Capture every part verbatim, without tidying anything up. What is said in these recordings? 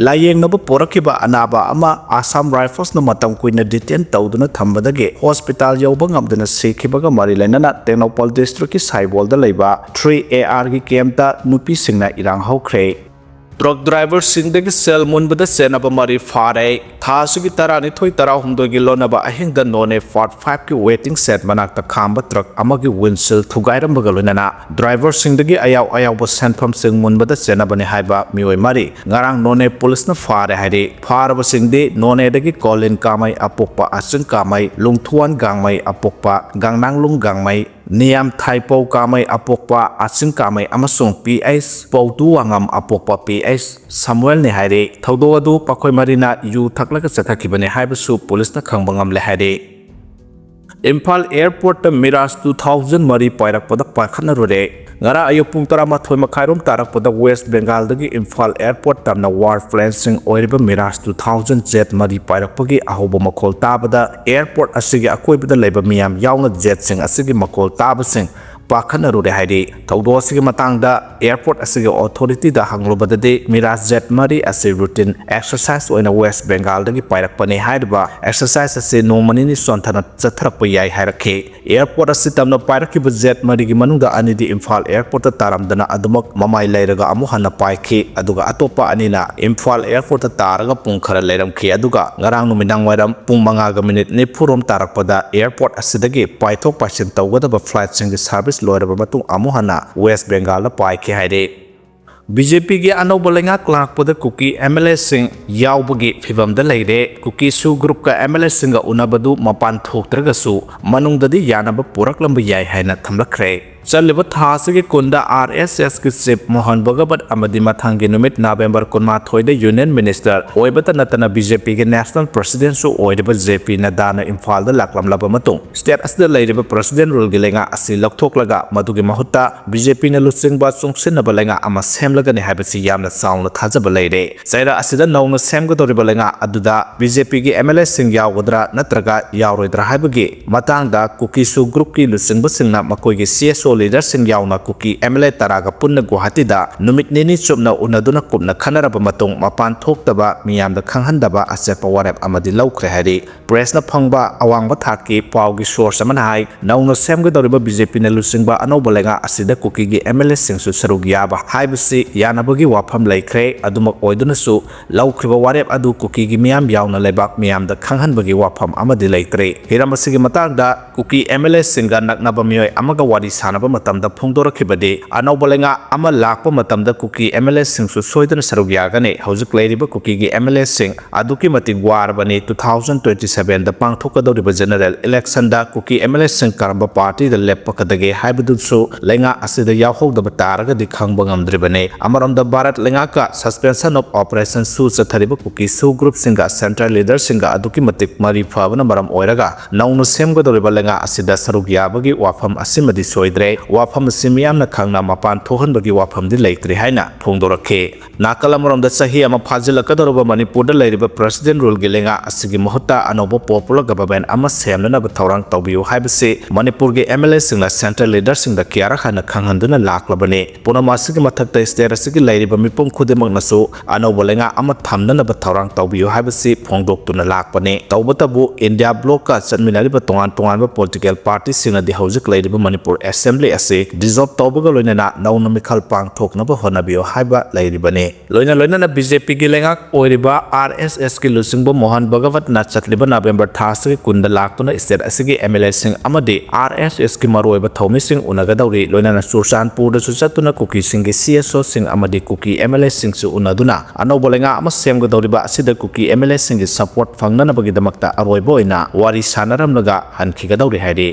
ꯂꯥꯌꯦꯡꯅꯕ ꯄꯨꯔꯛꯈꯤꯕ ꯑꯅꯥꯕ ꯑꯃ ꯑꯁꯥꯝ ꯔꯥꯏꯐꯜꯁꯅ ꯃꯇꯝ ꯀꯨꯏꯅ ꯗꯤꯇꯦꯟ ꯇꯧꯗꯨꯅ ꯊꯝꯕꯗꯒꯤ ꯍꯣꯁꯄꯤꯇꯥꯜ ꯌꯧꯕ ꯉꯝꯗꯅ ꯁꯤꯈꯤꯕꯒ ꯃꯔꯤ ꯂꯩꯅꯅ ꯇꯦꯡꯅꯧꯄꯜ ꯗꯤꯁꯇ꯭ꯔꯤꯛꯀꯤ ꯁꯥꯏꯕꯣꯜꯗ ꯂꯩꯕ ꯊ꯭ꯔꯤ ꯑꯦ ꯑꯥꯔꯒꯤ ꯀꯦꯝꯞꯇ ꯅꯨꯄꯤꯁꯤꯡꯅ ꯏꯔꯥꯡ ꯍꯧꯈ꯭ꯔꯦ꯫ ꯇ꯭ꯔꯛ ꯗ꯭ꯔꯥꯏꯚꯔꯁꯤꯡꯗꯒꯤ ꯁꯦꯜ ꯃꯨꯟꯕꯗ ꯆꯦꯟꯅꯕ ꯃꯔꯤ ꯐꯥꯔꯦ꯫ ꯊꯥ ꯑꯁꯤꯒꯤ ꯇꯔꯥꯅꯤꯊꯣꯏ, ꯇꯔꯥꯍꯨꯝꯗꯣꯏꯒꯤ ꯂꯣꯟꯅꯕ ꯑꯍꯤꯡꯗ ꯅꯣꯅꯦ ꯄꯥꯔꯠ ꯐꯥꯏꯚꯀꯤ ꯋꯦꯇꯤꯡ ꯁꯦꯗ ꯃꯅꯥꯛꯇ ꯈꯥꯝꯕ ꯇ꯭ꯔꯛ ꯑꯃꯒꯤ ꯋꯤꯟꯁꯤꯜ ꯊꯨꯒꯥꯏꯔꯝꯕꯒ ꯂꯣꯏꯅꯅ ꯗ꯭ꯔꯥꯏꯚꯔꯁꯤꯡꯗꯒꯤ ꯑꯌꯥꯎ ꯑꯌꯥꯎꯕ ꯁꯦꯟꯐꯝꯁꯤꯡ ꯃꯨꯟꯕꯗ ꯆꯦꯟꯅꯕꯅꯤ ꯍꯥꯏꯕ ꯃꯤꯑꯣꯏ ꯃꯔꯤ ꯉꯔꯥꯡ ꯅꯣꯅꯦ ꯄꯨꯂꯤꯁꯅ ꯐꯥꯔꯦ ꯍꯥꯏꯔꯤ꯫ ꯐꯥꯔꯕꯁꯤꯡꯗꯤ ꯅꯣꯅꯦꯗꯒꯤ ꯀꯣꯂꯤꯟ ꯀꯥꯃꯩ ꯑꯄꯣꯛꯄ ꯑꯆꯤꯡ ꯀꯥꯃꯩ, ꯂꯨꯡꯊꯨꯋꯥꯟ ꯒꯥꯡꯃꯩ ꯑꯄꯣꯛꯄ ꯒꯥꯡꯅꯥꯡꯂꯨꯡ ꯒꯥꯡꯃꯩ, ꯅꯤꯌꯥꯝ ꯊꯥꯏꯄꯧ ꯀꯥꯃꯩ ꯑꯄꯣꯛꯄ ꯑꯆꯤꯡ ꯀꯥꯃꯩ ꯑꯃꯁꯨꯡ ꯄꯤ ꯑꯩꯆ ꯄꯧꯇꯨ ꯋꯥꯉꯝ ꯑꯄꯣꯛꯄ ꯄꯤ ꯑꯩꯆ ꯁꯃꯨꯑꯦꯜꯅꯤ ꯍꯥꯏꯔꯤ꯫ ꯊꯧꯗꯣꯛ ꯑꯗꯨ ꯃꯈꯣꯏ ꯃꯔꯤꯅ ꯌꯨ ꯊꯛꯂꯒ ꯆꯠꯊꯈꯤꯕꯅꯤ ꯍꯥꯏꯕꯁꯨ ꯄꯨꯂꯤꯁꯅ ꯈꯪꯕ ꯉꯝꯂꯦ ꯍꯥꯏꯔꯤ꯫ ꯏꯝꯐꯥꯜ ꯑꯦꯌꯔꯄꯣꯔꯠꯇ ꯃꯤꯔꯥꯖ ꯇꯨ ꯊꯥꯎꯖꯟ ꯃꯔꯤ ꯄꯥꯏꯔꯛꯄꯗ ꯄꯥꯏꯈꯠꯅꯔꯨꯔꯦ꯫ ꯉꯔꯥꯡ ꯑꯌꯨꯛ ꯄꯨꯡ ꯇꯔꯥꯃꯥꯊꯣꯏ ꯃꯈꯥꯏꯔꯣꯝ ꯇꯥꯔꯛꯄꯗ ꯋꯦꯁ ꯕꯦꯡꯒꯥꯜꯗꯒꯤ ꯏꯝꯐꯥꯜ ꯑꯦꯌꯔꯄꯣꯔꯠ ꯇꯝꯅ ꯋꯥꯔ ꯄ꯭ꯂꯦꯟꯁꯤꯡ ꯑꯣꯏꯔꯤꯕ ꯃꯤꯔꯥꯖ ꯇꯨ ꯊꯥꯎꯖꯟ ꯖꯦꯠ ꯃꯔꯤ ꯄꯥꯏꯔꯛꯄꯒꯤ ꯑꯍꯧꯕ ꯃꯈꯣꯜ ꯇꯥꯕꯗ ꯑꯦꯌꯔꯄꯣꯔꯠ ꯑꯁꯤꯒꯤ ꯑꯀꯣꯏꯕꯗ ꯂꯩꯕ ꯃꯤꯌꯥꯝ ꯌꯥꯎꯅ ꯖꯦꯠꯁꯤꯡ ꯑꯁꯤꯒꯤ ꯃꯈꯣꯜ ꯇꯥꯕꯁꯤꯡ ꯄꯥꯈꯠꯅꯔꯨꯔꯦ ꯍꯥꯏꯔꯤ꯫ ꯊꯧꯗꯣꯛ ꯑꯁꯤꯒꯤ ꯃꯇꯥꯡꯗ ꯑꯦꯌꯔꯄꯣꯔꯠ ꯑꯁꯤꯒꯤ ꯑꯣꯊꯣꯔꯤꯇꯤꯗ ꯍꯪꯂꯨꯕꯗꯗꯤ ꯃꯤꯔꯥꯖ ꯖꯦꯠ ꯃꯔꯤ ꯑꯁꯤ ꯔꯨꯇꯤꯟ ꯑꯦꯛꯁꯔꯁꯥꯏꯁ ꯑꯣꯏꯅ ꯋꯦꯁ ꯕꯦꯡꯒꯥꯜꯗꯒꯤ ꯄꯥꯏꯔꯛꯄꯅꯤ ꯍꯥꯏꯔꯤꯕ ꯑꯦꯛꯁꯔꯁꯥꯏꯁ ꯑꯁꯤ ꯅꯣꯡꯃ ꯅꯤꯅꯤ ꯁꯣꯟꯊꯅ ꯆꯠꯊꯔꯛꯄ ꯌꯥꯏ ꯍꯥꯏꯔꯛꯈꯤ꯫ ꯑꯦꯌꯔꯄꯣꯔꯠ ꯑꯁꯤ ꯇꯝꯅ ꯄꯥꯏꯔꯛꯈꯤꯕ ꯖꯦꯠ ꯃꯔꯤꯒꯤ ꯃꯅꯨꯡꯗ ꯑꯅꯤꯗꯤ ꯏꯝꯐꯥꯜ ꯑꯦꯌꯔꯄꯣꯔꯠꯇ ꯇꯥꯔꯝꯗꯅ ꯑꯗꯨꯃꯛ ꯃꯃꯥꯏ ꯂꯩꯔꯒ ꯑꯃꯨꯛ ꯍꯟꯅ ꯄꯥꯏꯈꯤ, ꯑꯗꯨꯒ ꯑꯇꯣꯞꯄ ꯑꯅꯤꯅ ꯏꯝꯐꯥꯜ ꯑꯦꯌꯔꯄꯣꯔꯠꯇ ꯇꯥꯔꯒ ꯄꯨꯡ ꯈꯔ ꯂꯩꯔꯝꯈꯤ꯫ ꯑꯗꯨꯒ ꯉꯔꯥꯡ ꯅꯨꯃꯤꯗꯥꯡ ꯋꯥꯏꯔꯝ ꯄꯨꯡ ꯃꯉꯥꯒ ꯃꯤꯅꯤꯠ ꯅꯤꯐꯨꯔꯣꯝ ꯇꯥꯔꯛꯄꯗ ꯑꯦꯌꯔꯄꯣꯔꯠ ꯑꯁꯤꯗꯒꯤ ꯄꯥꯏꯊꯣꯛ ꯄꯥꯏꯁꯤꯟ ꯇꯧꯒꯗꯕ ꯐ꯭ꯂꯥꯏꯠꯁꯤꯡꯒꯤ ꯁꯥꯔꯚꯤꯁ ꯂꯣꯏꯔꯕ ꯃꯇꯨꯡ ꯑꯃꯨꯛ ꯍꯟꯅ ꯋꯦꯁ ꯕꯦꯡꯒꯥꯜꯗ ꯄꯥꯏꯈꯤ ꯍꯥꯏꯔꯤ꯫ ꯕꯤ ꯖꯦ ꯄꯤꯒꯤ ꯑꯅꯧꯕ ꯂꯩꯉꯥꯛ ꯂꯥꯛꯄꯗ ꯀꯨꯀꯤ ꯑꯦꯝ ꯑꯦꯜ ꯑꯦꯁꯤꯡ ꯌꯥꯎꯕꯒꯤ ꯐꯤꯚꯝꯗ ꯂꯩꯔꯦ꯫ ꯀꯨꯀꯤ ꯁꯨ ꯒ꯭ꯔꯨꯞꯀ ꯑꯦꯝ ꯑꯦꯜ ꯑꯦꯁꯤꯡꯒ ꯎꯅꯕꯗꯨ ꯃꯄꯥꯟ ꯊꯣꯛꯇ꯭ꯔꯒꯁꯨ ꯃꯅꯨꯡꯗꯗꯤ ꯌꯥꯅꯕ ꯄꯨꯔꯛꯂꯝꯕ ꯌꯥꯏ ꯍꯥꯏꯅ ꯊꯝꯂꯛꯈ꯭ꯔꯦ꯫ ꯆꯠꯂꯤꯕ ꯊꯥ ꯑꯁꯤꯒꯤ ꯀꯨꯟꯗ ꯑꯥꯔ ꯑꯦꯁ ꯑꯦꯁꯀꯤ ꯆꯤꯐ ꯃꯣꯍꯟ ꯚꯒꯋꯠ ꯑꯃꯗꯤ ꯃꯊꯪꯒꯤ ꯅꯨꯃꯤꯠ ꯅꯕꯦꯝꯕꯔ ꯀꯨꯟꯃꯥꯊꯣꯏꯗ ꯌꯨꯅꯤꯌꯟ ꯃꯤꯅꯤꯁꯇꯔ ꯑꯣꯏꯕꯇ ꯅꯠꯇꯅ ꯕꯤ ꯖꯦ ꯄꯤꯒꯤ ꯅꯦꯁꯅꯦꯜ ꯄ꯭ꯔꯁꯤꯗꯦꯟꯁꯨ ꯑꯣꯏꯔꯤꯕ ꯖꯦ ꯄꯤ ꯅꯗꯥꯅ ꯏꯝꯐꯥꯜꯗ ꯂꯥꯛꯂꯝꯂꯕ ꯃꯇꯨꯡ ꯁ꯭ꯇꯦꯠ ꯑꯁꯤꯗ ꯂꯩꯔꯤꯕ ꯄ꯭ꯔꯁꯤꯗꯦꯟ ꯔꯨꯜꯒꯤ ꯂꯩꯉꯥꯛ ꯑꯁꯤ ꯂꯧꯊꯣꯛꯂꯒ ꯃꯗꯨꯒꯤ ꯃꯍꯨꯠꯇ ꯕꯤ ꯖꯦ ꯄꯤꯅ ꯂꯨꯆꯤꯡꯕ ꯆꯨꯡꯁꯤꯟꯅꯕ ꯂꯩꯉꯥꯛ ꯑꯃ ꯁꯦꯝꯂꯒꯅꯤ ꯍꯥꯏꯕꯁꯤ ꯌꯥꯝꯅ ꯆꯥꯎꯅ ꯊꯥꯖꯕ ꯂꯩꯔꯦ꯫ ꯆꯩꯔꯥ ꯑꯁꯤꯗ ꯅꯧꯅ ꯁꯦꯝꯒꯗꯧꯔꯤꯕ ꯂꯩꯉꯥꯛ ꯑꯗꯨꯗ ꯕꯤ ꯖꯦ ꯄꯤꯒꯤ ꯑꯦꯝ ꯑꯦꯜ ꯑꯦꯁꯤꯡ ꯌꯥꯎꯒꯗ꯭ꯔꯥ ꯅꯠꯇ꯭ꯔꯒ ꯌꯥꯎꯔꯣꯏꯗ꯭ꯔꯥ ꯍꯥꯏꯕꯒꯤ ꯃꯇꯥꯡꯗ ꯀꯨꯀꯤ ꯁꯨ ꯒ꯭ꯔꯨꯞꯀꯤ ꯂꯨꯆꯤꯡꯕꯁꯤꯡꯅ ꯃꯈꯣꯏꯒꯤ ꯁꯤ ꯑꯦꯁ ꯑꯣ ꯂꯤꯗꯔꯁꯤꯡ ꯌꯥꯎꯅ ꯀꯨꯀꯤ ꯑꯦꯝ ꯑꯦꯜ ꯑꯦ ꯇꯔꯥꯒ ꯄꯨꯟꯅ ꯒꯨꯋꯥꯍꯥꯇꯤꯗ ꯅꯨꯃꯤꯠ ꯅꯤꯅꯤ ꯆꯨꯞꯅ ꯎꯅꯗꯨꯅ ꯀꯨꯞꯅ ꯈꯟꯅꯔꯕ ꯃꯇꯨꯡ ꯃꯄꯥꯟ ꯊꯣꯛꯇꯕ, ꯃꯤꯌꯥꯝꯗ ꯈꯪꯍꯟꯗꯕ ꯑꯆꯦꯠꯄ ꯋꯥꯔꯦꯞ ꯑꯃꯗꯤ ꯂꯧꯈ꯭ꯔꯦ ꯍꯥꯏꯔꯤ꯫ ꯄ꯭ꯔꯦꯁꯅ ꯐꯪꯕ ꯑꯋꯥꯡꯕ ꯊꯥꯛꯀꯤ ꯄꯥꯎꯒꯤ ꯁꯣꯔꯁ ꯑꯃꯅ ꯍꯥꯏ, ꯅꯧꯅ ꯁꯦꯝꯒꯗꯧꯔꯤꯕ ꯕꯤ ꯖꯦ ꯄꯤꯅ ꯂꯨꯆꯤꯡꯕ ꯑꯅꯧꯕ ꯂꯩꯉꯥꯛ ꯑꯁꯤꯗ ꯀꯨꯀꯤꯒꯤ ꯑꯦꯝ ꯑꯦꯜ ꯑꯦꯁꯤꯡꯁꯨ ꯁꯔꯨꯛ ꯌꯥꯕ ꯍꯥꯏꯕꯁꯤ ꯌꯥꯅꯕꯒꯤ ꯋꯥꯐꯝ ꯂꯩꯈ꯭ꯔꯦ꯫ ꯑꯗꯨꯃꯛ ꯑꯣꯏꯗꯨꯅꯁꯨ ꯂꯧꯈ꯭ꯔꯤꯕ ꯋꯥꯔꯦꯞ ꯑꯗꯨ ꯀꯨꯀꯤꯒꯤ ꯃꯤꯌꯥꯝ ꯌꯥꯎꯅ ꯂꯩꯕꯥꯛ ꯃꯤꯌꯥꯝꯗ ꯈꯪꯍꯟꯕꯒꯤ ꯋꯥꯐꯝ ꯑꯃꯗꯤ ꯂꯩꯇ꯭ꯔꯦ꯫ ꯍꯤꯔꯝ ꯑꯁꯤꯒꯤ ꯃꯇꯥꯡꯗ ꯀꯨꯀꯤ ꯑꯦꯝ ꯑꯦꯜ ꯑꯦꯁꯤꯡꯒ ꯅꯛꯅꯕ ꯃꯤꯑꯣꯏ ꯑꯃꯒ ꯋꯥꯔꯤ ꯁꯥꯟꯅꯕ ꯃꯇꯝꯗ ꯐꯣꯡꯗꯣꯔꯛꯈꯤꯕꯗꯤ, ꯑꯅꯧꯕ ꯂꯩꯉꯥꯛ ꯑꯃ ꯂꯥꯛꯄ ꯃꯇꯝꯗ ꯀꯨꯀꯤ ꯑꯦꯝ ꯑꯦꯜ ꯑꯦꯁꯤꯡꯁꯨ ꯁꯣꯏꯗꯅ ꯁꯔꯨꯛ ꯌꯥꯒꯅꯤ꯫ ꯍꯧꯖꯤꯛ ꯂꯩꯔꯤꯕ ꯀꯨꯀꯤꯒꯤ ꯑꯦꯝ ꯑꯦꯜ ꯑꯦꯁꯤꯡ ꯑꯗꯨꯛꯀꯤ ꯃꯇꯤꯛ ꯋꯥꯔꯕꯅꯤ꯫ ꯇꯨ ꯊꯥꯎꯖꯟ ꯇ꯭ꯋꯦꯟꯇꯤ ꯁꯚꯦꯟꯗ ꯄꯥꯡꯊꯣꯛꯀꯗꯧꯔꯤꯕ ꯖꯦꯅꯔꯦꯜ ꯏꯂꯦꯛꯁꯟꯗ ꯀꯨꯀꯤ ꯑꯦꯝ ꯑꯦꯜ ꯑꯦꯁꯤꯡ ꯀꯔꯝꯕ ꯄꯥꯔꯇꯤꯗ ꯂꯦꯞꯄꯛꯀꯗꯒꯦ ꯍꯥꯏꯕꯗꯨꯁꯨ ꯂꯩꯉꯥꯛ ꯑꯁꯤꯗ ꯌꯥꯎꯍꯧꯗꯕ ꯇꯥꯔꯒꯗꯤ ꯈꯪꯕ ꯉꯝꯗ꯭ꯔꯤꯕꯅꯤ꯫ ꯑꯃꯔꯣꯝꯗ ꯚꯥꯔꯠ ꯂꯩꯉꯥꯛꯀ suspension of operation ꯁꯨ ꯆꯠꯊꯔꯤꯕ ꯀꯨꯀꯤ ꯁꯨ ꯒ꯭ꯔꯨꯞꯁꯤꯡꯒ ꯁꯦꯟꯇ꯭ꯔꯦꯜ ꯂꯤꯗꯔꯁꯤꯡꯒ ꯑꯗꯨꯛꯀꯤ ꯃꯇꯤꯛ ꯃꯔꯤ ꯐꯕꯅ ꯃꯔꯝ ꯑꯣꯏꯔꯒ ꯅꯧꯅ ꯁꯦꯝꯒꯗꯧꯔꯤꯕ ꯂꯩꯉꯥꯛ ꯑꯁꯤꯗ ꯁꯔꯨꯛ ꯌꯥꯕꯒꯤ ꯋꯥꯐꯝ ꯑꯁꯤꯃꯗꯤ ꯁꯣꯏꯗ꯭ꯔꯦ꯫ ꯋꯥꯐꯝ ꯑꯁꯤ ꯃꯤꯌꯥꯝꯅ ꯈꯪꯅ ꯃꯄꯥꯟ ꯊꯣꯛꯍꯟꯕꯒꯤ ꯋꯥꯐꯝꯗꯤ ꯂꯩꯇ꯭ꯔꯦ ꯍꯥꯏꯅ ꯐꯣꯡꯗꯣꯔꯛꯈꯤ꯫ ꯅꯥꯀꯜ ꯑꯃꯔꯣꯝꯗ, ꯆꯍꯤ ꯑꯃ ꯐꯥꯖꯤꯜꯂꯛꯀꯗꯧꯔꯕ ꯃꯅꯤꯄꯨꯔꯗ ꯂꯩꯔꯤꯕ ꯄ꯭ꯔꯦꯁꯤꯗꯦꯟ ꯔꯨꯜꯒꯤ ꯂꯩꯉꯥꯛ ꯑꯁꯤꯒꯤ ꯃꯍꯨꯠꯇ ꯑꯅꯧꯕ popular government ꯑꯃ ꯁꯦꯝꯅꯅꯕ ꯊꯧꯔꯥꯡ ꯇꯧꯕꯤꯌꯨ ꯍꯥꯏꯕꯁꯤ ꯃꯅꯤꯄꯨꯔꯒꯤ ꯑꯦꯝ ꯑꯦꯜ ꯑꯦꯁꯤꯡꯅ ꯁꯦꯟꯇ꯭ꯔꯦꯜ ꯂꯤꯗꯔꯁꯤꯡꯗ ꯀꯌꯥꯔꯛ ꯍꯟꯅ ꯈꯪꯍꯟꯗꯨꯅ ꯂꯥꯛꯂꯕꯅꯤ꯫ ꯄꯨꯝꯅꯃꯛ ꯑꯁꯤꯒꯤ ꯃꯊꯛꯇ, ꯁ꯭ꯇꯦꯠ ꯑꯁꯤꯒꯤ ꯂꯩꯔꯤꯕ ꯃꯤꯄꯨꯝ ꯈꯨꯗꯤꯡꯃꯛꯅꯁꯨ ꯑꯅꯧꯕ ꯂꯩꯉꯥꯛ ꯑꯃ ꯊꯝꯅꯅꯕ ꯊꯧꯔꯥꯡ ꯇꯧꯕꯤꯌꯨ ꯍꯥꯏꯕꯁꯤ ꯐꯣꯡꯗꯣꯛꯇꯨꯅ ꯂꯥꯛꯄꯅꯤ꯫ ꯇꯧꯕꯇꯕꯨ, ꯏꯟꯗꯤꯌꯥ ꯕ꯭ꯂꯣꯛꯀ ꯆꯠꯃꯤꯟꯅꯔꯤꯕ ꯇꯣꯉꯥꯟ ꯇꯣꯉꯥꯟꯕ ꯄꯣꯂꯤꯇꯤꯀꯦꯜ ꯄꯥꯔꯇꯤꯁꯤꯡꯅꯗꯤ ꯍꯧꯖꯤꯛ ꯂꯩꯔꯤꯕ ꯃꯅꯤꯄꯨꯔ ꯑꯦꯁꯦꯝꯕ꯭ꯂꯤ ꯑꯁꯤ ꯗꯤꯖꯣꯜꯕ ꯇꯧꯕꯒ ꯂꯣꯏꯅꯅ ꯅꯧꯅ ꯃꯤꯈꯜ ꯄꯥꯡꯊꯣꯛꯅꯕ ꯍꯣꯠꯅꯕꯤꯌꯨ ꯍꯥꯏꯕ ꯂꯩꯔꯤꯕꯅꯤ꯫ ꯂꯣꯏꯅ ꯂꯣꯏꯅꯅ ꯕꯤ ꯖꯦ ꯄꯤꯒꯤ ꯂꯩꯉꯥꯛ ꯑꯣꯏꯔꯤꯕ ꯑꯥꯔ ꯑꯦꯁ ꯑꯦꯁꯀꯤ ꯂꯨꯆꯤꯡꯕ ꯃꯣꯍꯟ ꯚꯒꯋꯠꯅ ꯆꯠꯂꯤꯕ ꯅꯕꯦꯝꯕꯔ ꯊꯥ ꯑꯁꯤꯒꯤ ꯀꯨꯟꯗ ꯂꯥꯛꯇꯨꯅ ꯁ꯭ꯇꯦꯠ ꯑꯁꯤꯒꯤ ꯑꯦꯝ ꯑꯦꯜ ꯑꯦꯁꯤꯡ ꯑꯃꯗꯤ ꯑꯥꯔ ꯑꯦꯁ ꯑꯦꯁꯀꯤ ꯃꯔꯨꯑꯣꯏꯕ ꯊꯧꯃꯤꯁꯤꯡ ꯎꯅꯒꯗꯧꯔꯤ꯫ ꯂꯣꯏꯅꯅ ꯆꯨꯔꯆꯥꯟꯄꯨꯔꯗꯁꯨ ꯆꯠꯇꯨꯅ ꯀꯨꯀꯤꯁꯤꯡꯒꯤ ꯁꯤ ꯑꯦꯁ ꯑꯣꯁꯤꯡ ꯑꯃꯗꯤ ꯀꯨꯀꯤ ꯑꯦꯝ ꯑꯦꯜ ꯑꯦꯁꯤꯡꯁꯨ ꯎꯅꯗꯨꯅ ꯑꯅꯧꯕ ꯂꯩꯉꯥꯛ ꯑꯃ ꯁꯦꯝꯒꯗꯧꯔꯤꯕ ꯑꯁꯤꯗ ꯀꯨꯀꯤ ꯑꯦꯝ ꯑꯦꯜ ꯑꯦꯁꯤꯡꯒꯤ ꯁꯄꯣꯔꯠ ꯐꯪꯅꯅꯕꯒꯤꯗꯃꯛꯇ ꯑꯔꯣꯏꯕ ꯑꯣꯏꯅ ꯋꯥꯔꯤ ꯁꯥꯟꯅꯔꯝꯂꯒ ꯍꯟꯈꯤꯒꯗꯧꯔꯤ ꯍꯥꯏꯔꯤ꯫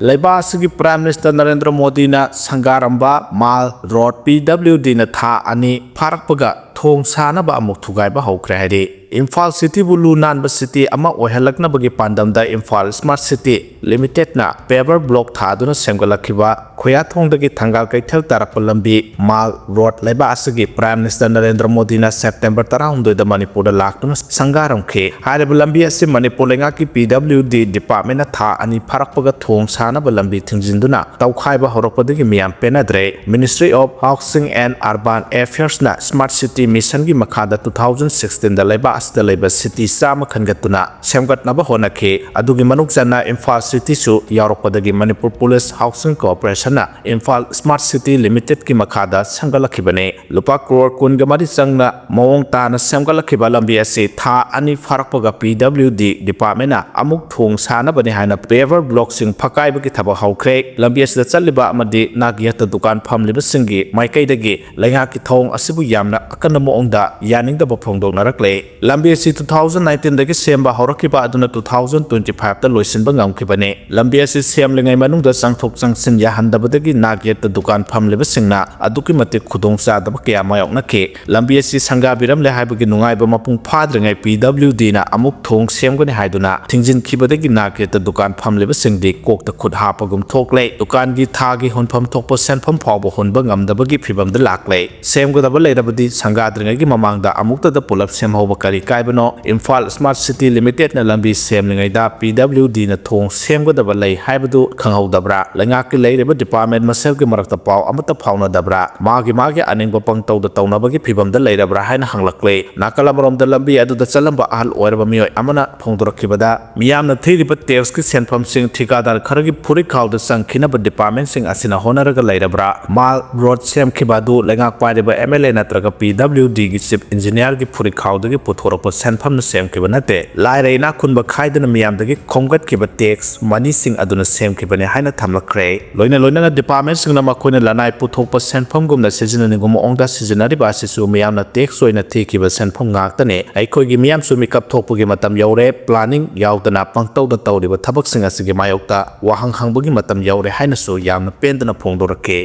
ꯂꯩꯕꯥꯛ ꯑꯁꯤꯒꯤ ꯄ꯭ꯔꯥꯏꯝ ꯃꯤꯅꯤꯁꯇꯔ ꯅꯔꯦꯟꯗ꯭ꯔ ꯃꯣꯗꯤꯅ ꯁꯪꯒꯥꯔꯝꯕ ꯃꯥꯜ ꯔꯣꯗ, ꯄꯤ ꯗꯕ꯭ꯂꯤꯎ ꯗꯤꯅ ꯊꯥ ꯑꯅꯤ ꯐꯥꯔꯛꯄꯒ ꯊꯣꯡ ꯁꯥꯅꯕ ꯑꯃꯨꯛ ꯊꯨꯒꯥꯏꯕ ꯍꯧꯈ꯭ꯔꯦ ꯍꯥꯏꯔꯤ꯫ ꯏꯝꯐꯥꯜ ꯁꯤꯇꯤꯕꯨ ꯂꯨ ꯅꯥꯟꯕ ꯁꯤꯇꯤ ꯑꯃ ꯑꯣꯏꯍꯜꯂꯛꯅꯕꯒꯤ ꯄꯥꯟꯗꯝꯗ ꯏꯝꯐꯥꯜ ꯁ꯭ꯃꯥꯔꯠ ꯁꯤꯇꯤ ꯂꯤꯃꯤꯇꯦꯗꯅ ꯄꯦꯚꯔ ꯕ꯭ꯂꯣꯛ ꯊꯥꯗꯨꯅ ꯁꯦꯝꯒꯠꯂꯛꯈꯤꯕ ꯈꯨꯌꯥꯊꯣꯡꯗꯒꯤ ꯊꯪꯒꯥꯜ ꯀꯩꯊꯦꯜ ꯇꯥꯔꯛꯄ ꯂꯝꯕꯤ, ꯃꯥꯜ ꯔꯣꯗ ꯂꯩꯕꯥꯛ ꯑꯁꯤꯒꯤ ꯄ꯭ꯔꯥꯏꯝ ꯃꯤꯅꯤꯁꯇꯔ ꯅꯔꯦꯟꯗ꯭ꯔ ꯃꯣꯗꯤꯅ ꯁꯦꯞꯇꯦꯝꯕꯔ ꯇꯔꯥꯍꯨꯝꯗꯣꯏꯗ ꯃꯅꯤꯄꯨꯔꯗ ꯂꯥꯛꯇꯨꯅ ꯁꯪꯒꯥꯔꯝꯈꯤ꯫ ꯍꯥꯏꯔꯤꯕ ꯂꯝꯕꯤ ꯑꯁꯤ ꯃꯅꯤꯄꯨꯔ ꯂꯩꯉꯥꯛꯀꯤ ꯄꯤ ꯗꯕ꯭ꯂꯤꯎ ꯗꯤ ꯗꯤꯄꯥꯔꯠꯃꯦꯟꯅ ꯊꯥ ꯑꯅꯤ ꯐꯥꯔꯛꯄꯒ ꯊꯣꯡ ꯁꯥꯅꯕ ꯂꯝꯕꯤ ꯊꯤꯡꯖꯤꯟꯗꯨꯅ ꯇꯧꯈꯥꯏꯕ ꯍꯧꯔꯛꯄꯗꯒꯤ ꯃꯤꯌꯥꯝ ꯄꯦꯟꯅꯗ꯭ꯔꯦ꯫ Ministry of Housing and Urban Affairs ꯅ ꯁ꯭ꯃꯥꯔꯠ ꯁꯤꯇꯤ ꯃꯤꯁꯟꯒꯤ ꯃꯈꯥꯗ ꯇꯨ ꯊꯥꯎꯖꯟ ꯁꯤꯛꯁꯇꯤꯟꯗ ꯂꯩꯕꯥꯛ ꯑꯁꯤꯗ ꯂꯩꯕ ꯁꯤꯇꯤ ꯆꯥꯝꯃ ꯈꯟꯒꯠꯇꯨꯅ ꯁꯦꯝꯒꯠꯅꯕ ꯍꯣꯠꯅꯈꯤ꯫ ꯑꯗꯨꯒꯤ ꯃꯅꯨꯡ ꯆꯟꯅ ꯏꯝꯐꯥꯜ ꯁꯤꯇꯤꯁꯨ ꯌꯥꯎꯔꯛꯄꯗꯒꯤ ꯃꯅꯤꯄꯨꯔ ꯄꯨꯂꯤꯁ ꯍꯥꯎꯁꯤꯡ ꯀꯣꯔꯄꯣꯔꯦꯁꯟꯅ ꯏꯝꯐꯥꯜ ꯁ꯭ꯃꯥꯔꯠ ꯁꯤꯇꯤ ꯂꯤꯃꯤꯇꯦꯗꯀꯤ ꯃꯈꯥꯗ ꯁꯦꯝꯒꯠꯂꯛꯈꯤꯕꯅꯤ꯫ ꯂꯨꯄꯥ ꯀ꯭ꯔꯣꯔ ꯀꯨꯟꯒ ꯃꯔꯤ ꯆꯪꯅ ꯃꯑꯣꯡ ꯇꯥꯅ ꯁꯦꯝꯒꯠꯂꯛꯈꯤꯕ ꯂꯝꯕꯤ ꯑꯁꯤ ꯊꯥ ꯑꯅꯤ ꯐꯥꯔꯛꯄꯒ ꯄꯤ ꯗꯕ꯭ꯂꯤꯎ ꯗꯤ ꯗꯤꯄꯥꯔꯠꯃꯦꯟꯅ ꯑꯃꯨꯛ ꯊꯣꯡ ꯁꯥꯅꯕꯅꯤ ꯍꯥꯏꯅ ꯄꯦꯚꯔ ꯕ꯭ꯂꯣꯛꯁꯤꯡ ꯐꯛꯀꯥꯏꯕꯒꯤ ꯊꯕꯛ ꯍꯧꯈ꯭ꯔꯦ꯫ ꯂꯝꯕꯤ ꯑꯁꯤꯗ ꯆꯠꯂꯤꯕ ꯑꯃꯗꯤ ꯅꯥꯛ ꯌꯦꯠꯇ ꯗꯨꯀꯥꯟ ꯐꯝꯂꯤꯕꯁꯤꯡꯒꯤ ꯃꯥꯏꯀꯩꯗꯒꯤ ꯂꯩꯉꯥꯛꯀꯤ ꯊꯧꯑꯣꯡ ꯑꯁꯤꯕꯨ ꯌꯥꯝꯅ ꯑꯀꯟꯕ ꯃꯑꯣꯡꯗ ꯌꯥꯅꯤꯡꯗꯕ ꯐꯣꯡꯗꯣꯛꯅꯔꯛꯂꯦ꯫ ꯂꯝꯕꯤ ꯑꯁꯤ ꯇꯨ ꯊꯥꯎꯖꯟ ꯅꯥꯏꯟꯇꯤꯟꯗꯒꯤ ꯁꯦꯝꯕ ꯍꯧꯔꯛꯈꯤꯕ ꯑꯗꯨꯅ ꯇꯨ ꯊꯥꯎꯖꯟ ꯇ꯭ꯋꯦꯟꯇꯤ ꯐꯥꯏꯚꯇ ꯂꯣꯏꯁꯤꯟꯕ ꯉꯝꯈꯤꯕꯅꯤ꯫ ꯂꯝꯕꯤ ꯑꯁꯤ ꯁꯦꯝꯂꯤꯉꯩ ꯃꯅꯨꯡꯗ ꯆꯪꯊꯣꯛ ꯆꯪꯁꯤꯟ ꯌꯥꯍꯟꯗꯕꯗꯒꯤ ꯅꯥꯛ ꯌꯦꯠꯇ ꯗꯨꯀꯥꯟ ꯐꯝꯂꯤꯕꯁꯤꯡꯅ ꯑꯗꯨꯛꯀꯤ ꯃꯇꯤꯛ ꯈꯨꯗꯣꯡꯆꯥꯗꯕ ꯀꯌꯥ ꯃꯥꯌꯣꯛꯅꯈꯤ꯫ ꯂꯝꯕꯤ ꯑꯁꯤ ꯁꯪꯒꯥꯕꯤꯔꯝꯂꯦ ꯍꯥꯏꯕꯒꯤ ꯅꯨꯡꯉꯥꯏꯕ ꯃꯄꯨꯡ ꯐꯥꯗ꯭ꯔꯤꯉꯩ ꯄꯤ ꯗꯕ꯭ꯂꯤꯎ ꯗꯤꯅ ꯑꯃꯨꯛ ꯊꯣꯡ ꯁꯦꯝꯒꯅꯤ ꯍꯥꯏꯗꯨꯅ ꯊꯤꯡꯖꯤꯟꯈꯤꯕꯗꯒꯤ ꯅꯥꯛ ꯌꯦꯠꯇ ꯗꯨꯀꯥꯟ ꯐꯝꯂꯤꯕꯁꯤꯡꯗꯤ ꯀꯣꯛꯇ ꯈꯨꯠ ꯍꯥꯞꯄꯒꯨꯝ ꯊꯣꯛꯂꯦ꯫ ꯗꯨꯀꯥꯟꯒꯤ ꯊꯥꯒꯤ ꯍꯨꯟꯐꯝ ꯊꯣꯛꯄ ꯁꯦꯟꯐꯝ ꯐꯥꯎꯕ ꯍꯨꯟꯕ ꯉꯝꯗꯕꯒꯤ ꯐꯤꯚꯝꯗ ꯂꯥꯛꯂꯦ꯫ ꯁꯦꯝꯒꯗꯕ ꯂꯩꯔꯕꯗꯤ ꯁꯪꯒꯥꯗ꯭ꯔꯤꯉꯩꯒꯤ ꯃꯃꯥꯡꯗ ꯑꯃꯨꯛꯇꯗ ꯄꯨꯂꯞ ꯁꯦꯝꯍꯧꯕ ꯀꯔꯤ ꯀꯥꯏꯕꯅꯣ? ꯏꯝꯐꯥꯜ ꯁ꯭ꯃꯥꯔꯠ ꯁꯤꯇꯤ ꯂꯤꯃꯤꯇꯦꯗꯅ ꯂꯝꯕꯤ ꯁꯦꯝꯂꯤꯉꯩꯗ ꯄꯤ ꯗꯕ꯭ꯂꯤꯎ ꯗꯤꯅ ꯊꯣꯡ ꯁꯦꯝꯒꯗꯕ ꯂꯩ ꯍꯥꯏꯕꯗꯨ ꯈꯪꯍꯧꯗꯕ꯭ꯔꯥ? ꯂꯩꯉꯥꯛꯀꯤ ꯂꯩꯔꯤꯕ ꯗꯤꯄꯥꯔꯠꯃꯦꯟ ꯃꯁꯦꯜꯒꯤ ꯃꯔꯛꯇ ꯄꯥꯎ ꯑꯃꯠꯇ ꯐꯥꯎꯅꯗꯕ꯭ꯔꯥ? ꯃꯥꯒꯤ ꯃꯥꯒꯤ ꯑꯅꯤꯡꯕ ꯄꯪꯇꯧꯗ ꯇꯧꯅꯕꯒꯤ ꯐꯤꯚꯝꯗ ꯂꯩꯔꯕ꯭ꯔꯥ ꯍꯥꯏꯅ ꯍꯪꯂꯛꯂꯦ꯫ ꯅꯥꯀꯜ ꯑꯃꯔꯣꯝꯗ ꯂꯝꯕꯤ ꯑꯗꯨꯗ ꯆꯠꯂꯝꯕ ꯑꯍꯜ ꯑꯣꯏꯔꯕ ꯃꯤꯑꯣꯏ ꯑꯃꯅ ꯐꯣꯡꯗꯣꯔꯛꯈꯤꯕꯗ, ꯃꯤꯌꯥꯝꯅ ꯊꯤꯔꯤꯕ ꯇꯦꯛꯁꯀꯤ ꯁꯦꯟꯐꯝꯁꯤꯡ ꯊꯤꯀꯥꯗꯥꯔ ꯈꯔꯒꯤ ꯐꯨꯔꯤꯠꯈꯥꯎꯗ ꯆꯪꯈꯤꯅꯕ ꯗꯤꯄꯥꯔꯠꯃꯦꯟꯁꯤꯡ ꯑꯁꯤꯅ ꯍꯣꯠꯅꯔꯒ ꯂꯩꯔꯕ꯭ꯔꯥ? ꯃꯥꯜ ꯔꯣꯗ ꯁꯦꯝꯈꯤꯕ ꯑꯗꯨ ꯂꯩꯉꯥꯛ ꯄꯥꯏꯔꯤꯕ ꯑꯦꯝ ꯑꯦꯜ ꯑꯦ ꯅꯠꯇ꯭ꯔꯒ ꯄꯤ ꯗꯕ꯭ꯂꯤꯎ ꯗꯤꯒꯤ ꯆꯤꯐ ꯏꯟꯖꯤꯅꯤꯌꯥꯔꯒꯤ ꯐꯨꯔꯤꯠꯈꯥꯎꯗꯒꯤ ꯄꯨꯊꯣꯔꯛꯄ ꯁꯦꯟꯐꯝꯅ ꯁꯦꯝꯈꯤꯕ ꯅꯠꯇꯦ꯫ ꯂꯥꯏꯔ ꯏꯅꯥꯛ ꯈꯨꯟꯕ ꯈꯥꯏꯗꯅ ꯃꯤꯌꯥꯝꯗꯒꯤ ꯈꯣꯝꯒꯠꯈꯤꯕ ꯇꯦꯛꯁ ꯃꯅꯤꯁꯤꯡ ꯑꯗꯨꯅ ꯁꯦꯝꯈꯤꯕꯅꯤ ꯍꯥꯏꯅ ꯊꯝꯂꯛꯈ꯭ꯔꯦ꯫ ꯂꯣꯏꯅ ꯂꯣꯏꯅꯅ ꯗꯤꯄꯥꯔꯠꯃꯦꯟꯁꯤꯡꯅ ꯃꯈꯣꯏꯅ ꯂꯅꯥꯏ ꯄꯨꯊꯣꯛꯄ ꯁꯦꯟꯐꯝꯒꯨꯝꯅ ꯁꯤꯖꯤꯟꯅꯅꯤꯡꯕ ꯃꯑꯣꯡꯗ ꯁꯤꯖꯤꯟꯅꯔꯤꯕ ꯑꯁꯤꯁꯨ ꯃꯤꯌꯥꯝꯅ ꯇꯦꯛꯁ ꯑꯣꯏꯅ ꯊꯤꯈꯤꯕ ꯁꯦꯟꯐꯝ ꯉꯥꯛꯇꯅꯤ꯫ ꯑꯩꯈꯣꯏꯒꯤ ꯃꯤꯌꯥꯝꯁꯨ ꯃꯤꯀꯞ ꯊꯣꯛꯄꯒꯤ ꯃꯇꯝ ꯌꯧꯔꯦ꯫ ꯄ꯭ꯂꯥꯅꯤꯡ ꯌꯥꯎꯗꯅ ꯄꯪꯇꯧꯗ ꯇꯧꯔꯤꯕ ꯊꯕꯛꯁꯤꯡ ꯑꯁꯤꯒꯤ ꯃꯥꯌꯣꯛꯇ ꯋꯥꯍꯪ ꯍꯪꯕꯒꯤ ꯃꯇꯝ ꯌꯧꯔꯦ ꯍꯥꯏꯅꯁꯨ ꯌꯥꯝꯅ ꯄꯦꯟꯗꯅ ꯐꯣꯡꯗꯣꯔꯛꯈꯤ꯫